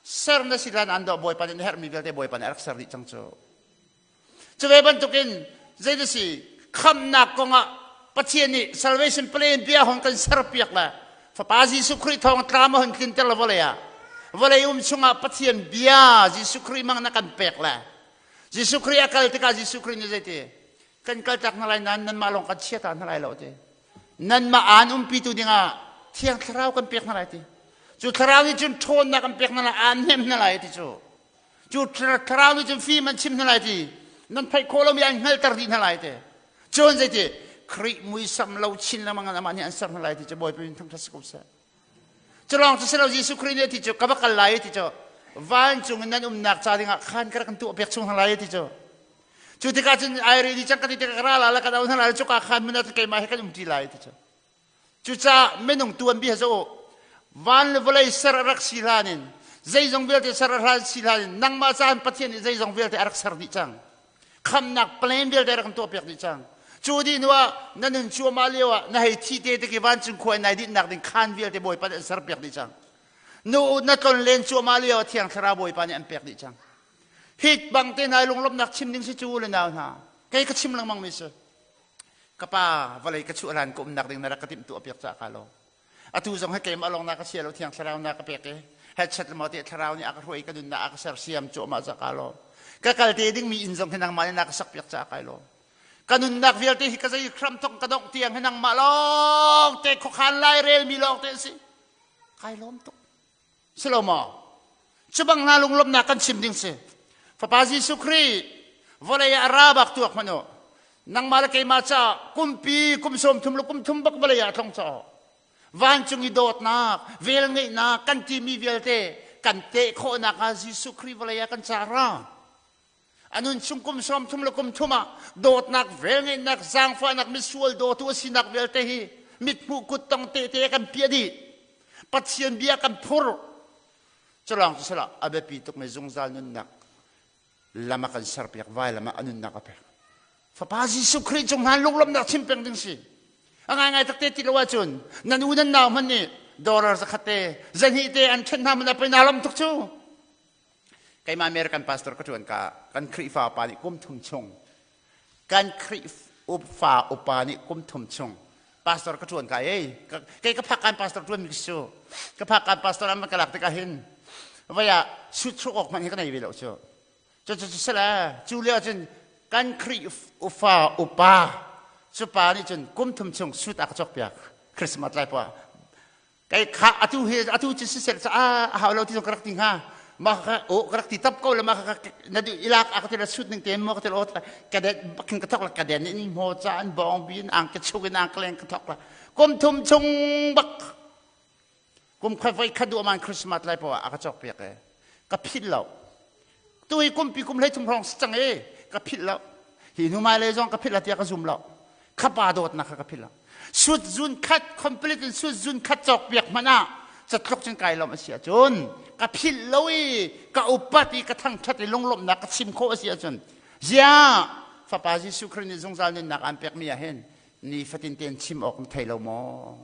ser na si lan an do Bawipa nih na herhmi vialte Bawipa nih a rak ser dih cang cu. Cu ve bantukin zei na si khamnak kongah Pathian nih salvation plan bia hong kan serpiak le Fapa Jesuh Khrih thawng tlam a hun tlinter le vawlei ah vawlei um chungah Pathian bia Jesuh Khrih mang na kan pek le Jesuh Khrih a kal tikah Jesuh Khrih nih zeiti kan kaltak hna lai nain nanmah lawng kan chia ta hna lai lo ti. Nanmah aan umpitu dingah Thiang Thlarau kan pek hna lai ti. Cu Thlarau nih cun ṭhawnnak kan pek hna lai, aan hnem hna lai ti cu. Cu Thlarau nih cun fim an chim hna lai ti. Nan theih khawh lomi an hngalter dih hna lai ti. Cun zeiti Khrih muisam lo chin lengmang in amah nih an ser hna lai ti cu Bawipa min thangṭhat si ko seh. Culawng cu si lo Jesuh Khrih nih ti cu ka va kal lai ti cu vancung in nan umnak ca dingah khan ka rak kan tuah piak chung hna lai ti cu. Cu tikah cun ai ready cang ka ti tikah ka ra la la ka do hna lai cuka khan mun ah keimah he kan um ṭi lai ti cu. Cucaah minung tuanbia cu van le vawlei ser a rak si hlan in zeizong vialte ser a hlan si hlan in nangmah caan Pathian nih zeizong vialte a rak ser dih cang. Khamnak plan vialte rak kan tuahpiak dih cang. Cu dih hnu ah na nun cuahmah lio ah na hei thi te tik i vancung khua in nai dinhnak ding khaan vialte Bawipa nih an serpiak dih cang. Nu na tlon len cuahmah lio ah Thiang Thlarau Bawipa nih an pek dih cang. Hi bang te nai lunglawmhnak chim ding si cu le nau hna. Kei ka chim lengmang mi si. Ka pa vawlei ka chuah hlan ka umnak ding na rak ka timh tuah piak ca ka lo. Atu zong hi keimah lawng na ka sia lo Thiang Thlarau na ka pek i headset maw ti Thlarau nih a ka hruai ka nunnak a ka sersiam cuahmah ca ka lawm. Ka kal te dingmi inn zong hi nangmah nih na ka sak piak ca kai lawm. Ka nunnak vialte hi ka zei hram thok ka dongh tiang hi nangmah lawng te khuakhan lai relmi lawng te an si. Kai lawm tuk. Si lo maw? Cu bang hna lunglawmhnak kan chim ding si. Fapa Jesuh Khrih vawlei ah a ra bak tuak hmanh u. Nangmah le keimah caah kumpi kum sawm thum le kum thum bak vawlei ah a tlong caw. Vancung i dawtnak, velngeihnak kan timi vialte kan teh khawhnak ah Jesuh Khrih vawlei ah kan ca ra. A nun chung kum sawm thum le kum thum ah dawtnak, velngeihnak, zaangfahnak, misual dawtu a sinak vialte hi mithmuh kuttong tehte kan piah dih. Pathian bia kan phur. Culawng cu sila a biapi tukmi zungzal nunnak lam a kan serpiak, vailam ah a nunnak a pek. Fapa Jesuh Khrih cung hlan lunglawmhnak chim peng ding si. A ngaingai takte ti lo ahcun nan u nan nau hmanh nih dollar zakhat te, zahnih te an ṭhen hna hmanh ah pei naa lawm tuk cu. Keimah American pastor ka ṭuan ka kan Khrihfa upa nih kum thum chung kan Khrihfa upa nih kum thum chung pastor ka ṭuan ka ei kei ka phak kan pastor ṭuan mi cu ka phak kan pastor an ka lak tikah hin vai ah suit hruk awk hmanh hi ka nei ve lo cu cu cu cu sala cu lio cun kan Khrihfa upa cu pa nih cun kum thum chung suit a ka cawk piak Christmas lai pa Kai kha atu hi atu cu siseh ca a hau lo ti zong ka rak ti hnga. Ma kha o ka rak ti tap ko le ma kha na du ilak a ka ti la sut ning te mo ka ti o ka den bakin ka thok la ka den in mo cha an bong bin ang ka chuk in ang ka leng ka thok la kum thum chung bak kum khoi voi khat du man Christmas lai po a ka chok piak e ka phit lo tu hi kumpi kum hlei thum hrawng si cang e ka philh lo hi hnu mai le zong ka philh la tiah ka zum lo khapa dawtnak kha ka philh lo sut zun khat complete in sut zun khat cawk piak hmanh ah catluk cun kai lawm a si ahcun ka philh lo i ka upat i ka thangthat i lunglawmhnak ka chim khawh a si ahcun. Ziah Fapa Jesuh Khrih nih zungzal nunnak aan pekmi ah hin nifatin tein chim awk na thei lo maw?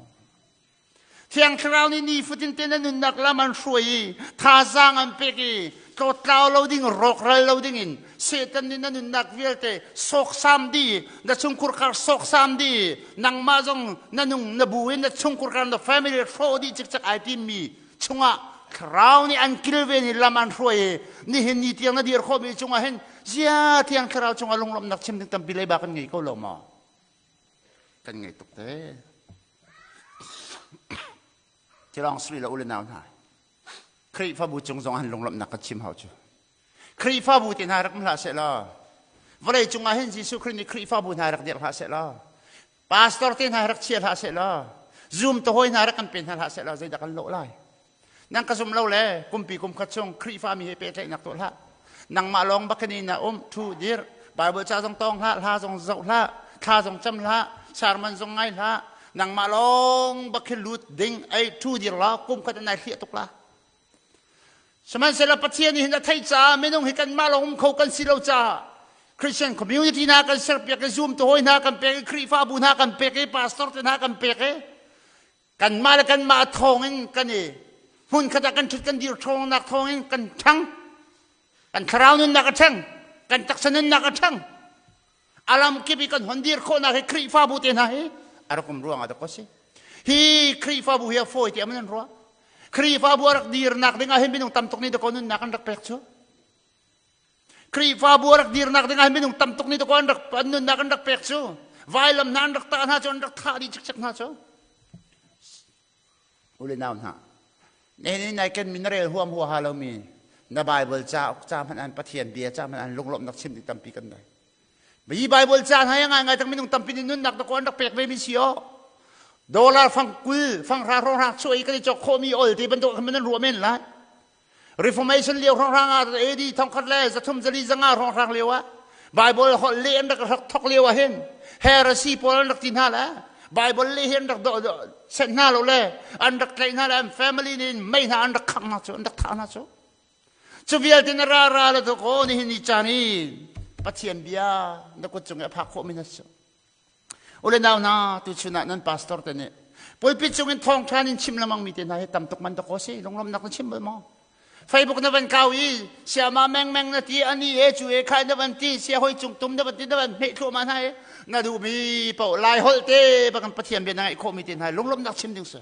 Thiang Thlarau nih nifatin tein na nunnak lam an hruai i thazaang an pek i tlawttlau lo ding, rawkral lo ding in Satan nih na nunnak vialte sawksam dih, na chungkhur khar sawksam dih, nangmah zong na nung na bu in na chungkhur khar na family hrawh dih cikcek ai timmi chungah Thlarau nih an kilven i lam an hruai i nihin ni tiang na dir khawhmi cungah hin zia Thiang Thlarau cungah lunglawmhnak chim ding tampi leiba kan ngei ko lo maw? Kan ngei tuk te. Tilawng sri le u le nau hna. Khrihfabu cung zong han lunglawmhnak ka chim hau cu. Khrihfabu te hna rak hlah seh law vawlei cungah hin Jesuh Khrih nih Khrihfabu hna rak dirh hlah seh law pastor te hna rak chia hlah seh law zum to hawi hna rak kan pe hna hlah seh law zeidah kan lawh lai Nang ka zum lo le kumpi kum khat chung Khrihfa mi he pehtlaihnak tuah hlah. Nangmah lawng bak in na um thu dir. Bible ca zong tawng hlah, hla zong zoh hlah, thla zong cam hlah, sermon zong ngai hlah. Nangmah lawng bak khi lut ding ei thu dir la kum khat nai hliah tuk la. Sihmanhsehlaw Pathian nih hin a theih caah minung hi kanmah lawng um kho kan si lo caah Christian community hna kan serpiak i Zoom tu hawi hna kan pek i Khrihfabu hna kan pek i pastor te hna kan pek i Kanmah le kanmah thawngin kan i hmunkhat ah kan ṭhut kan dir ṭhawngnak thawngin kan ṭhang. Kan thlarau nunnak a ṭhang. Kan taksa nunnak a ṭhang. A lam kip i kan hon dir khawhnak hi Khrihfabu te hna hi a rak um ruangah dak a si. Hi Khrihfabu hi a fawi ti an ruah. Khrihfabu a rak dirnak ding ah hin minung tam tuk nih dakaw nunnak an rak pek cu. Khrihfabu a rak dirnak ding ah minung tam tuk nih dakaw an rak an nunnak an rak pek cu vailam hna an rak tah hna cu an rak thah dih cikcek hna cu ule nau hna nihin nai ken mi na rel huam huaha lomi na Bible cauk ca hmanh an Pathian bia ca hmanh an lunglawmhnak chim ding tampi kan nei Bi Bible ca hna ngai ngai tak minung tampi nih nunnak dakaw an rak pek ve mi si o dollar fang kul fang hra hrawng hrang chuah i kan i cawk khawh mi ol te bantuk khan nan ruah men lai Reformation lio hrawnghrang ah AD 1340 hrawnghrang lio ah Bible holh leh an rak rak thok lio ah hin heresy pawl an rak ti hna le Bible leh hi an rak do set hna lo le an rak tlaih hna le an family nih mei hna an rak khangh hna cu an rak thah hna cu cu vialte na ra ra le to ko nihin ni caan i Pathian bia na kut cung i a phak khawh mi na si Ule nau hna tuchun ah nan pastor te nih pulpit cung in thawngṭha in chim lengmang mi te hna hi tam tuk man dakaw si lunglawmnak na chim bal maw? Facebook na van kau i siama mengmeng na ti ani e cu e khai na van ti sia hoi cung tum na van ti na van hmeh thluahmah hna i na duhmi paoh lai holh te bakin Pathian bia na ngaih khawhmi te hna lunglawmnak chim ding si.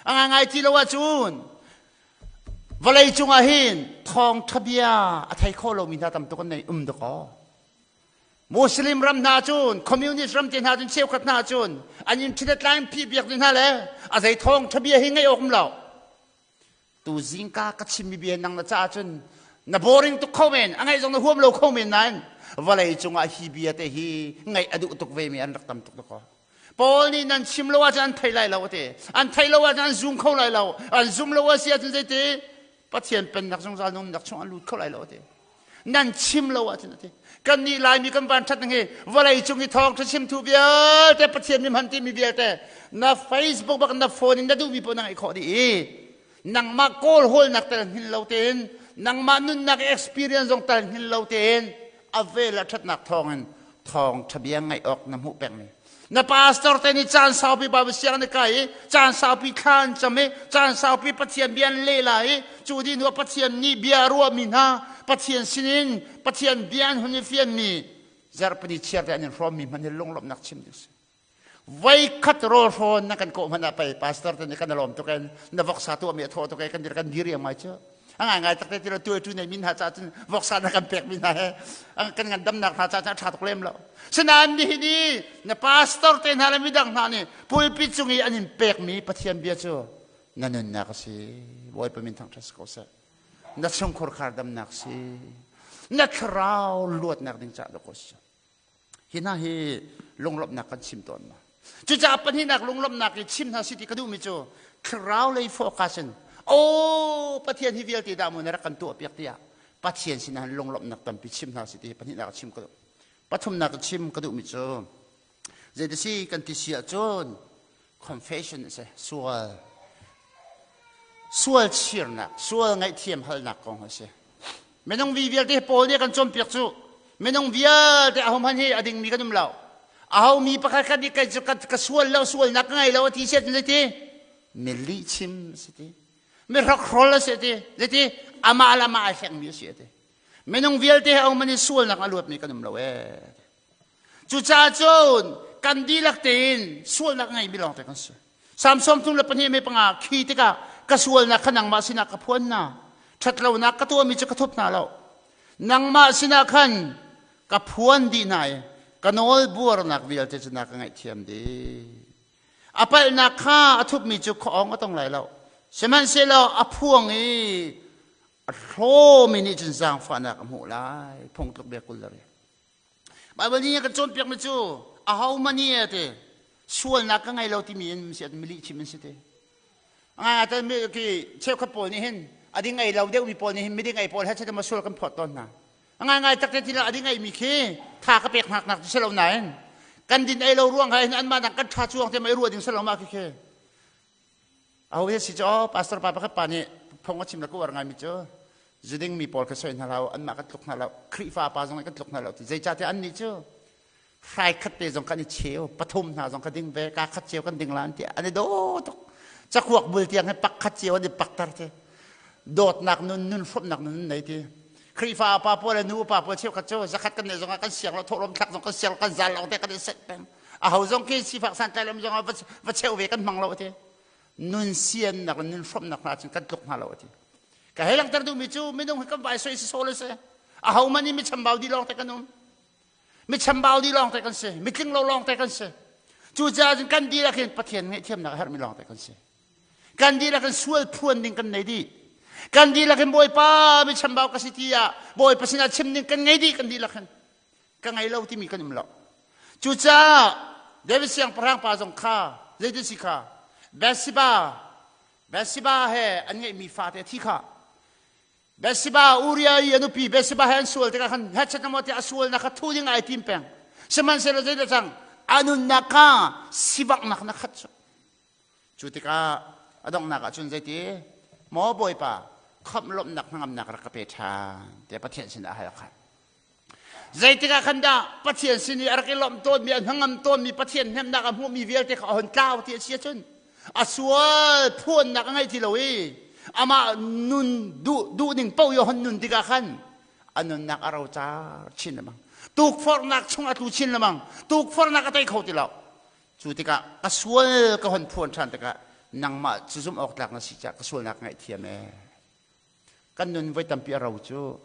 A ngai ti lo ahcun vawlei cungah hin thawngṭha bia a thei kho lomi hna tam tuk an nei um dakaw. Muslim ram hna cun communist ram te hna cun cheukhat hna cun an internet line phih biak ni hna le a zei thawng thabia hi ngaih awk um lo tu zingka ka chimmi bia nang na caah cun na boring tuk kho men a ngaih zong na huam lo kho men nain vawlei cungah hi bia te hi ngaih a duh tuk ve mi an rak tam tuk ko Paul nih nan chim lo ahcun an thei lai lo ati an thei lo ahcun an zum kho lai lo an zum lo a si ahcun zeiti Pathian pennak zungzal nunnak chung an lut kho lai lo ati nan chim lo ahcun ati kannih Laimi kan van ṭhat hi vawlei cung i thawngṭha chimtu vialte Pathian mi hman timi vialte na Facebook bak na phone in na duhmi paoh na ngeih khawh dih i nangmah kawl hawlnak tel hngin lo tein nangmah nunnak experience zong tel hngin lo tein a vel a ṭhatnak thawngin thawngṭha bia ngaih awk na hmuh pengmi na pastor te nih caan saupi Bible siang na kai i caan saupi thla an cam i caan saupi Pathian bia an leh lai i cu dih hnu ah Pathian nih bia a ruahmi hna Pathian sinin Pathian bia an hun i fianmi zarhpini chiar te an in hrawmmi hmanh hi lunglawmhnak chim ding si voi khat rawl hrawn na kan kawh hmanh ah pei pastor te nih kan lawm tuk in na voksa tuahmi a thaw tuk e kan dir kan dir iang mai cu a ngai ngai takte ti lo tu tu nei min hna ca cun voksa na kan pek mi hna he kan ngan damnak hna ca cun a tha tuk lem lo sinain nihin i na pastor te hna le midang hna nih pulpit cung i an in pek mi Pathian bia cu na nunnak a si Bawipa min thangṭhat si ko seh na chungkhur khar damnak si na thlarau luatnak ding ca dawk si Hi hna hi lunglawmhnak kan chim tawn ma. Cucaah pahnihnak lunglawmhnak i chim hna si ti ka duhmi cu thlarau lei focus in aw Pathian hi vialte dah mu na rak kan tuah piak tiah Pathian sinah lunglawmhnak tampi chim hna si ti hi pahnihnak chim ka duh. Pathumnak chim ka duhmi cu zeitisi kan ti si ahcun confession a si sual sual chirnak sual ngaihthiam halnak kong a si minung vi vialte Paul nih a kan cawnpiak cu. Minung vialte ahohmanh hi a dingmi kan um lo. Aho mi pakhat khat nih kei cu ka sual lo, sualnak ka ngei lo a ti siat zeiti? Mi lihchim a si ti. Mi hrokhrol a si ti. Zeiti? Amah le amah ai hlengmi a si a ti. Minung vialte he ahohmanh hi sualnak a luatmi kan um lo ee. Cucaah cun kan dihlak tein sualnak a ngeimi lawngte kan si. Salm 32 me panga khi tikah ka sualnak kha nangmah sinah ka phuan hna. Ṭhatlonak ka tuahmi cu ka thup hna lo. Nangmah sinah khan ka phuan dih hna i ka nawl buarnak vialte cu na ka ngaihthiam dih. A palhnak kha a thupmi cu khuaawng a tong lai lo. Sihmanhsehlaw a phuang i a hlawmi nih cun zaangfahnak a hmuh lai. Phungtluk bia 20 le riat. Baibal nih a kan cawnpiakmi cu ahohmanh nih a ti sualnak ka ngei lo timi in si mi lihchim an si ti. Ngai mi ki cheukhat pawl nih hin a ding ei lo deuhmi pawl nih hin miding ei pawl he chan ma sual kan phawt tawn hna. Ngai ngai tak te ti a ding ei mi khi tha ka pek hnak nak si lo nain kan din ei lo ruang ha hin anmah dang kan tha chuang te mai ruah ding si lo ma khi khi. Aho he si cu pastor pa pakhat pa nih phung a chim le ka uar ngaimi cu zuding mi pawl kha soi hna lo anmah kan tluk hna lo Khrihfa pa zong kan tluk hna lo ti zeicahtiah annih cu hrai khat te zong kan i cheu pathum hna zong ka ding ve ka khat cio kan ding la an ti an i daw tuk cakuak bul tiang he pak khat cio an i paktar ti dawtnak nun nun hrawmnak nun nei ti Khrihfa pa pawl le nu pa pawl cheukhat cu zakhat kan neih zongah kan siang lo thawhlawm thlak zong kan siang kan zal lawng te kan i set peng aho zong khi sifak santlai lam zong ah va cheu ve kan hmang lo ti nun siannak le nun hrawmnak hna cun kan tluk hna lo ti ka hei langhter duhmi cu minung hi kan vai soi si sawl si aho man i mi chambau di lawng te kan um mi chambau di lawng te kan si mi tling lo lawng te kan si cucaah cun kan dihlak hin Pathian ngaihthiamnak a herhmi lawng te kan si kan dihlak in sual phuan ding kan nei dih kan dihlak in Bawipa mi chambau ka si ti ah Bawipa sinah chim ding kan ngei dih kan dihlak hin ka ngei lo timi kan um lo cucaah David siangpahrang pa zong kha zeitin si kha Bathsheba Bathsheba he an ngeihmi fate a thi kha Bathsheba Uriah i a nupi Bathsheba he an sual tikah khan hechet maw tiah a sualnak kha thu ding ai tim peng sihmanhsehlaw zeidah cang a nunnak kha sivanghnak na khat cu Cu tikah a donghnak ah cun zeiti maw Bawipa khamh lawmhnak hnangamnak rak ka pe ṭhan tiah Pathian sinah a hal kha. Zeitik ah khan dah Pathian sin i a rak i lawmh tawnmi a hnangam tawnmi Pathian hnemhnak a hmuhmi vialte kha a hon tlau ti a si ahcun a sual phuannak a ngei ti lo i amah nun duh duhning paoh i a hon nun tikah khan a nunnak a rocar chin lengmang tukforhnak chung a tlu chin lengmang tukforhnak a tei kho ti lo Cu tikah ka sual ka hon phuan ṭhan tikah nangmah cu zumh awk tlak na si caah ka sualnak ngaihthiam ee. Kan nun voi tampi a ro cu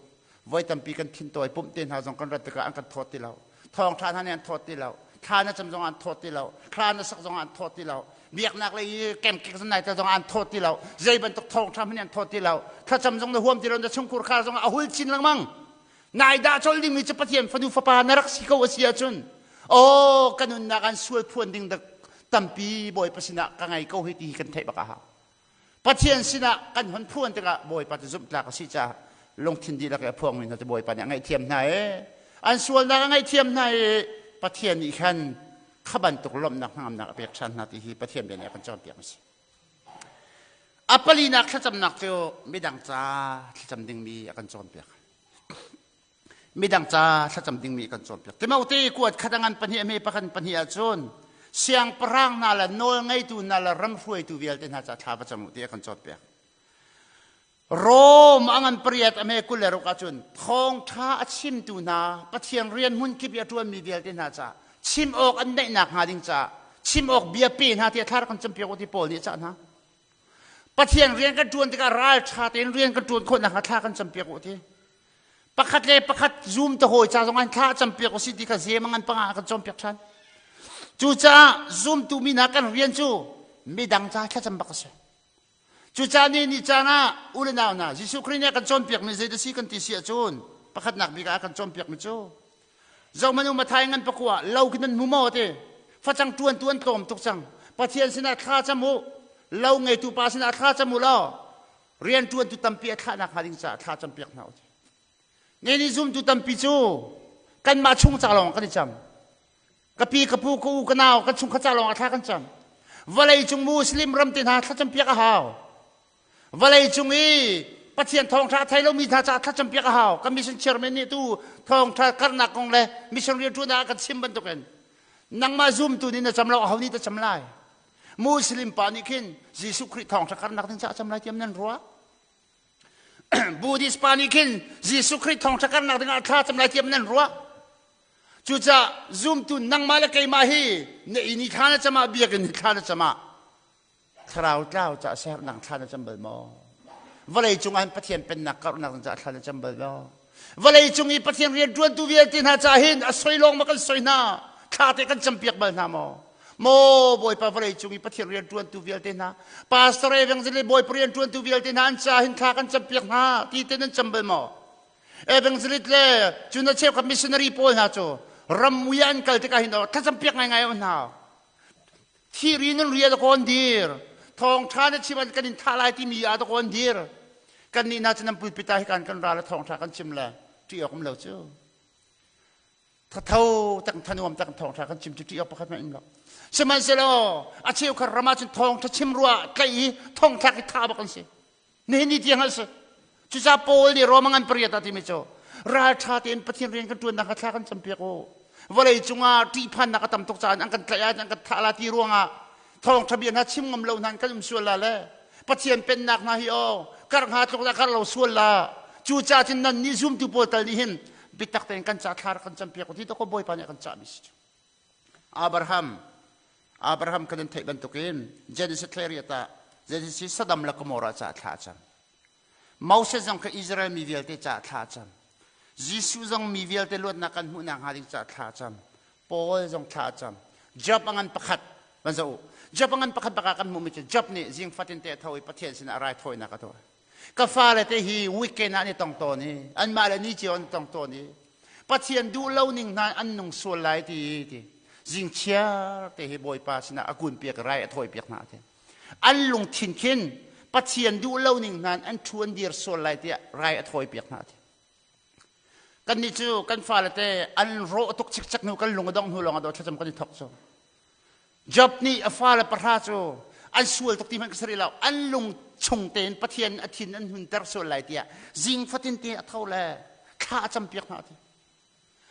voi tampi kan thintawi pumh te hna zong kan rat tikah an kan thawt ti lo. Thawngṭha hna nih an thawt ti lo. Thla na cam zong an thawt ti lo. Thla na sak zong an thawt ti lo. Biaknak lei i kemkek zong nai tel zong an thawt ti lo. Zei bantuk thawngṭha hmanh an thawt ti lo. Thlacam zong na huam ti lo. Na chungkhur khar zong a hul chin lengmang. Nai dah colh dingmi cu Pathian fanu fapa na rak si ko a si ahcun aw ka nunnak an sual phuan ding dak tampi Bawipa sinah ka ngei ko hi ti hi kan theih bak a hau. Pathian sinah kan hon phuan tikah Bawipa cu zumhtlak a si caah lungthin dihlak i a phuangmi hna cu Bawipa nih a ngaihthiam hna i an sualnak a ngaihthiam hna i Pathian nih khan kha bantuk lawmhnak hnangamnak a pek ṭhan hna ti hi Pathian bia nih a kan cawnpiak a si. A palinak thlacamnak cu midang ca thlacam dingmi a kan cawnpiak. Midang ca thlacam dingmi a kan cawnpiak. Timote kuat khat a ngan pahnih a hme pakhat pahnih ahcun siangpahrang hna le nawl ngeitu hna le ram hruaitu vialte hna ca thla va cam u ti a kan cawnpiak. Rom a ngan pariat a hme 26 ahcun thawngṭha a chimtu hna Pathian rian hmun kip i a ṭuanmi vialte hna caah chim awk an neihnak hnga ding caah chim awk bia pe hna tiah thla rak kan campiak u ti Paul nih a cah hna. Pathian rian kan ṭuan tikah ralṭha tein rian kan ṭuan khawh nakhnga thla kan campiak u ti. Pakhat le pakhat zum ta hawi ca zong an thla campiak u si ti kha zemang an panga kan cawnpiak ṭhan. Cucaah zumtu mi hna kan rian cu midang ca thlacam bak a si. Cucaah ni ni caan ah u le nau hna Jesuh Khrih nih a kan cawnpiakmi zei dah si kan ti si ahcun pakhatnak bik ah a kan cawnpiakmi cu zohmanh u Matthai ngan pakua lo khi nan hmu maw ti facang ṭuantu an tlawm tuk cang Pathian sinah thla cam u lo ngeitu pa sinah thla cam u law rian ṭuantu tampi a thlahnak hnga ding caah thla campiak hna u ti ne nih zumtu tampi cu kanmah chung ca lawng kan i cam Ka pi, ka pu, ka u, ka nau, kan chungkhat ca lawng ah thla kan cam. Vawlei cung Muslim ram te hna thlacam piak a hau. Vawlei cung i Pathian thawngṭha a thei lomi hna caah thlacam piak a hau. Kan mission chairman nih tu thawngṭha karnak kong le mission rianṭuan ah kan chim bantukin nangmah zumtu nih na cam lo aho nih ta cam lai? Muslim pa nih khin Jesuh Khrih thawngṭha karnak ding caah cam lai tiam nan ruah? Buddhist pa nih khin Jesuh Khrih thawngṭha karnak dingah thla cam lai tiam nan ruah? Cucaah zumtu nangmah le keimah hi na inn i thla na cam ah biakinn i thla na cam ah thlarau tlau caah sernak thla na cam bal maw? Vawlei cung ah Pathian pennak karhnak caah thla na cam bal maw? Vawlei cung i Pathian rian ṭuantu vialte hna caah hin a soi lawng ma kan soi hna thla te kan campiak bal hna maw? Maw Bawipa vawlei cung i Pathian rian ṭuantu vialte hna pastor evangelist Bawipa rian ṭuantu vialte hna an caah hin thla kan campiak hna ti te nan cam bal maw? Evangelist le cun a cheukhat missionary pawl hna cu ramui ah an kal tikah hin thlacam piak ngaingai um hna. Thiri nan rial kawn dir. Thawngṭha na chim kan in thah lai timi ah kawn dir. Kan nih hna cu nan pulpit ah hikan kan ra le thawngṭha kan chim le ṭih awk um lo cu. Thatho tak thanuam tak thawngṭha kan chim cu ṭih awk pakhat hmanh um lo. Sihmanhsehlaw a cheukhat ram ah cun thawngṭha chim ruah tlaih i thongthlak i thah bak an si. Nihin ni tiang a si. Cucaah Paul nih Roma ngan pariat ah timi cu ralṭha tein Pathian rian kan ṭuannak kha thla kan campiak u. Vawlei cungah ṭihphannak a tam tuk caah an kan tlaih ah an kan thah la ti ruangah thawngṭha bia hna chim ngam lo hna kan um sual la le Pathian pennak hna hi aw kar hnga tluk dah kar lo sual la. Cucaah cun nan nih zumtu pawl tal nih hin biatak tein kan ca thla kan campiak u ti to ko Bawipa nih a kan cahmi si cu. Abraham Abraham kan in theih bantukin Genesis thlariat ah Genesis Sodom le Gomorrah caah thla a cam. Moses zong kha Israel mi vialte caah thla a cam. Jesuh zong mi vialte luatnak kan hmuhnak hnga ding caah thla a cam. Paul zong thla a cam. Job a ngan pakhat van zoh u. Job a ngan pakhat bak ah kan hmuhmi cu Job nih zing fatin te a tho i Pathian sinah a raithawinak a tuah. Ka fale te hi weekend ah an i tong tawn i anmah le ni cio an tong tawn i Pathian duh lo ning hna an nung sual lai ti ti zingchiar te hi Bawipa sinah a kun piak rai a thawi piak hna ti an lungthin khin Pathian duh lo ning hna an thu an dir sual lai tiah rai a thawi piak hna ti kan nih cu kan fale te an rawh tuk cikcek hnu kan lung a dong hnu lawng ah thlacam kan i thok cu Job nih a fale pahra cu an sual tuk ti hmanh ka si rih lo an lung chung tein Pathian a thin an hunter sual lai tiah zing fatin te a tho le thla a campiak hna ti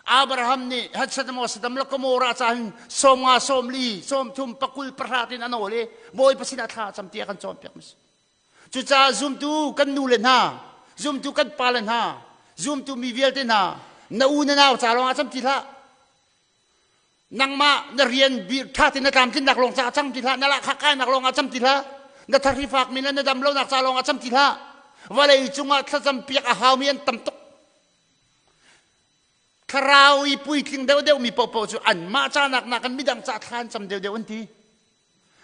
Abraham nih Hatsatamo Sadam le Gomorrah ca hin 50 40 30 pakul pahra tin a nawl i Bawipa sinah thla a cam tiah kan cawnpiak mi si Cucaah zumtu kan nu le hna, zumtu kan pa le hna, zumtu mi vialte hna, na u na nau ca lawng ah cam ti hlah. Nangmah na rian ṭha tein na tlamtlinnak lawng caah cam ti hlah, na lahkhah kainak lawng ah cam ti hlah, na thahri fakmi le na dam lonak ca lawng ah cam ti hlah. Vawlei cungah thlacam piak a haumi an tam tuk. Thlarau i puitling deuhdeuh mi paohpaoh cu anmah ca nak nakin midang ca thla an cam deuhdeuh an ti.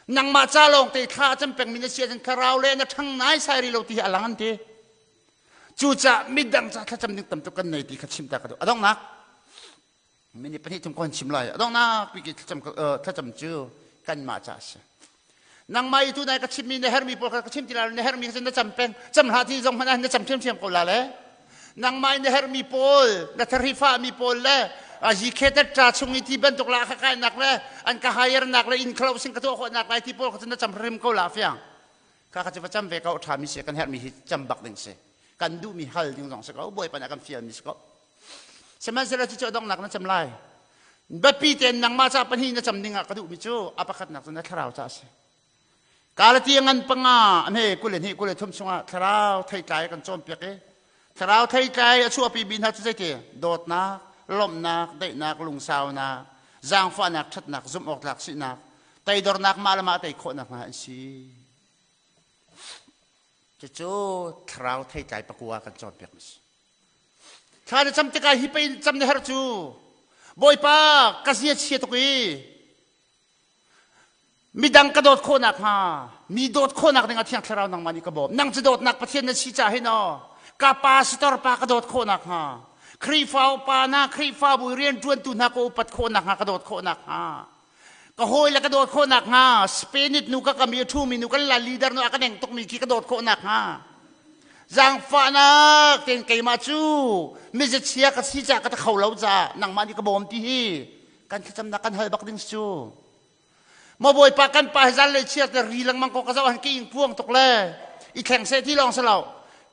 Nangmah ca lawng te thla a cam pengmi na si ahcun thlarau le na ṭhang naisai rih lo ti hi a lang an ti. Cucaah midang ca thlacam ding tam tuk kan nei ti kha chim ta ka duh. A donghnak minute pahnih thum ko han chim lai. A donghnak bik i thlacam thlacam cu kanmah ca a si. Nangmah i tu nai ka chimmi na hermi pawl kha ka chim ti lai na hermi kha na cam peng cam hlah ti zong hmanh ah na cam ṭhiamṭhiam ko la le nangmah in na hermi pawl na thari fahmi pawl le yikhetet chung i ti bantuk la kha kainak le an ka hire nak le in khlo sing ka tuah khawh nak lai ti pawl kha na cam hrim ko la fiang kha kha cu va cam ve ko ṭha mi si kan hermi hi cam bak ding si kan duhmi hal ding zong si ko bawipa nih a kan fial mi si ko sihmanhsehlaw cucu a donghnak na cam lai biapi tein nangmah ca pahnih na cam ding ah ka duhmi cu a pakhatnak cu na thlarau ca a si Galati ngan panga ame 22 23 chungah thlarau theitlai kan cawnpiak i thlarau theitlai a chuahpi mi hna cu zeiti dawtnak lawmhnak daihnak lungsaunak zaangfahnak ṭhatnak zumh awk tlak sinak teidornak mah le mah tei khawhnak hna an si cucu thlarau theitlai pakua kan cawnpiak mi si Thla na cam tikah hi pei cam na herh cu. Bawipa ka zia chia tuk i midang ka dawt khawhnak hnga mi dawt khawhnak dingah Thiang Thlarau nangmah nih ka bawm. Nang cu dawtnak Pathian na si caah hin aw ka pastor pa ka dawt khawhnak hnga Khrihfa upa hna Khrihfabu rianṭuantu hna ka upat khawhnak hnga ka dawt khawhnak hnga ka hawi le ka dawt khawh nakhnga Spainit nu ka kam i a ṭhumi nu kan la leader nu a ka neng tukmi khi ka dawt khawh nakhnga zaangfahnak tein keimah cu mizachia ka si caah ka ta kho lo caah nangmah nih ka bawm ti hi kan thlacamnak kan hal bak ding cu maw bawipa kan pa hi zan le chia te ri lengmang ko ka zoh han ke ing puang tuk le i thleng seh ti lawng si lo.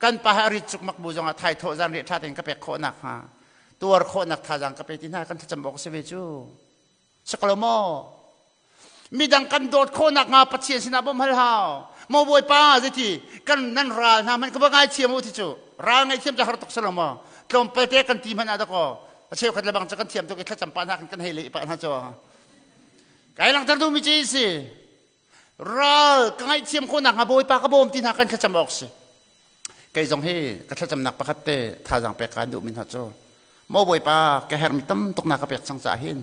Kan pa he a rit cukmak bu zongah thai thawh zan riah ṭha tein ka pek khawh nakhnga tuar khawhnak thazaang ka pe ti hna kan thlacam awk a si ve cu. Si ko lo maw? Midang kan dawt khawh nakhnga Pathian sinah bawmh hal hau. Maw Bawipa zeiti kan nan ral hna hmanh ka va ngaithiam u ti cu. Ral ngaihthiam cu har tuk si lo maw? Tlawmpal te kan ti hmanh ah dakaw a cheukhat lebang cu kan thiam tuk i thlacam pah hna kan hei leh pah hna cu. Kai langhter duhmi cu si. Ral ka ngaihthiam khawh nakhnga Bawipa ka bawm ti hna kan thlacam awk si. Kei zong hi ka thlacamnak pakhat te thazaang pek kaan duhmi hna cu maw Bawipa ka herhmi tam tuk na ka pek cang caah hin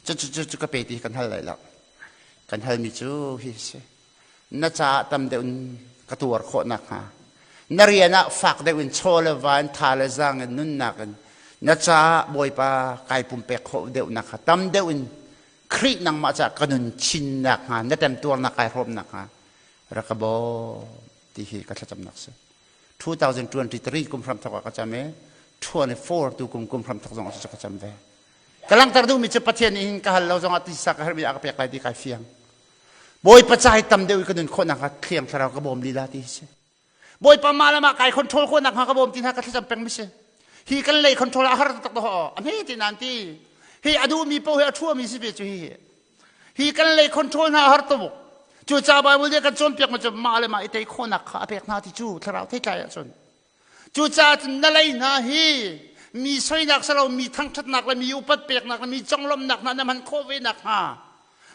cu cu cu cu ka pe ti kan hal lai lo. Kan halmi cu hi si. Na caah tam deuh in ka tuar khawh nakhnga na rian ah fak deuh in chaw le va in tha le zaang in nunnak in na caah Bawipa kai pumpek khawh deuh nakhnga tam deuh in Khrih nangmah caah ka nun chin nakhnga na temtuarnak kai hrawm nakhnga rak ka bawm ti hi ka thlacamnak si. 2023 kum hram thawk ah ka cam i 24 tu kum kum hram thawk zong ah ka cam ve. Ka langhter duhmi cu Pathian nih hin ka hal lo zongah tisa ka herhmi a ka pek lai ti kai fiang. Bawipa ca hi tam deuh i ka nun khawh nakhnga thliang thlarau ka bawm lila ti hi si. Bawipa mah le mah kai control khawh nakhnga ka bawm ti hna ka thlacam peng mi si. Hi kan lei control a har tak to a hme ti nan ti. Hi a duhmi paoh hi a ṭhuami si ve cu hi. Hi kan lei control hna a har tuk. Cu ca Bible nih kan cawnpiak mi cu mah le mah i tei khawhnak kha a pek hna ti cu thlarau theitlai ahcun. Cucaah cun na lei hna hi mi soinak silo mi thangṭhatnak le mi upat peknak le mi conglawmhnak hna na hman khawh ve nakhnga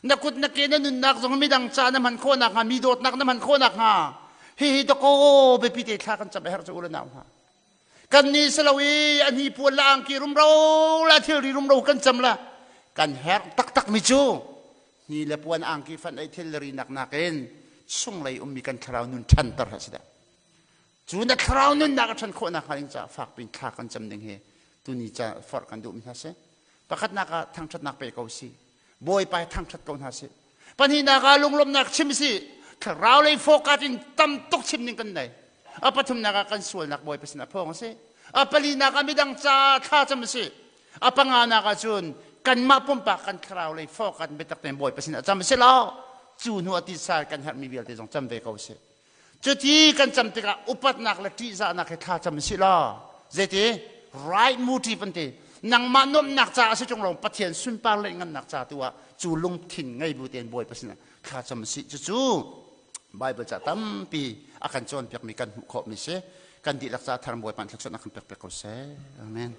na kut na ke na nunnak zong midang ca na hman khawh nakhnga mi dawtnak na hman khawh nakhnga hihi dakaw biapi te thla kan cam a herh cu u le nau hna kan ni silo i a hni puan la angki rumro la thilri rumro kan cam la kan herh taktak mi cu hni le puan angki fan ei thilri nak nakin chunglei ummi kan thlarau nun ṭhanter ha si dah. Cu na thlarau nunnak a ṭhan khawh nakhnga ding caah fak piin thla kan cam ding hi tuni ca forh kan duhmi hna si. Pakhatnak ah thangṭhatnak pe ko si. Bawipa hi thangṭhat ko hna si. Pahnihnak ah lunglawmhnak chim si. Thlarau lei focus in tam tuk chim ding kan nei. A pathumnak ah kan sualnak Bawipa sinah phawng a si. A palinak ah midang ca thla cam a si. A panganak ah cun kanmah pumpak kan thlarau lei focus biatak tein Bawipa sinah cam a si lo. Cu hnu ah tisa kan herhmi vialte zong cam ve ko si. Cuti kan cam tikah upatnak le ṭihzahnak he thla cam si law zeiti right motive an ti nangmah nuamhnak caah a si ṭung lo Pathian sunpar le ngannak ca tu ah cu lungthin ngei bu tein Bawipa sinah thla cam si. Cucu Bible ca tampi a kan cawnpiakmi kan hmuh khawhmi si. Kan dihlak ca thar Bawipa thluachuahnak kan pek pek ko seh. Amen.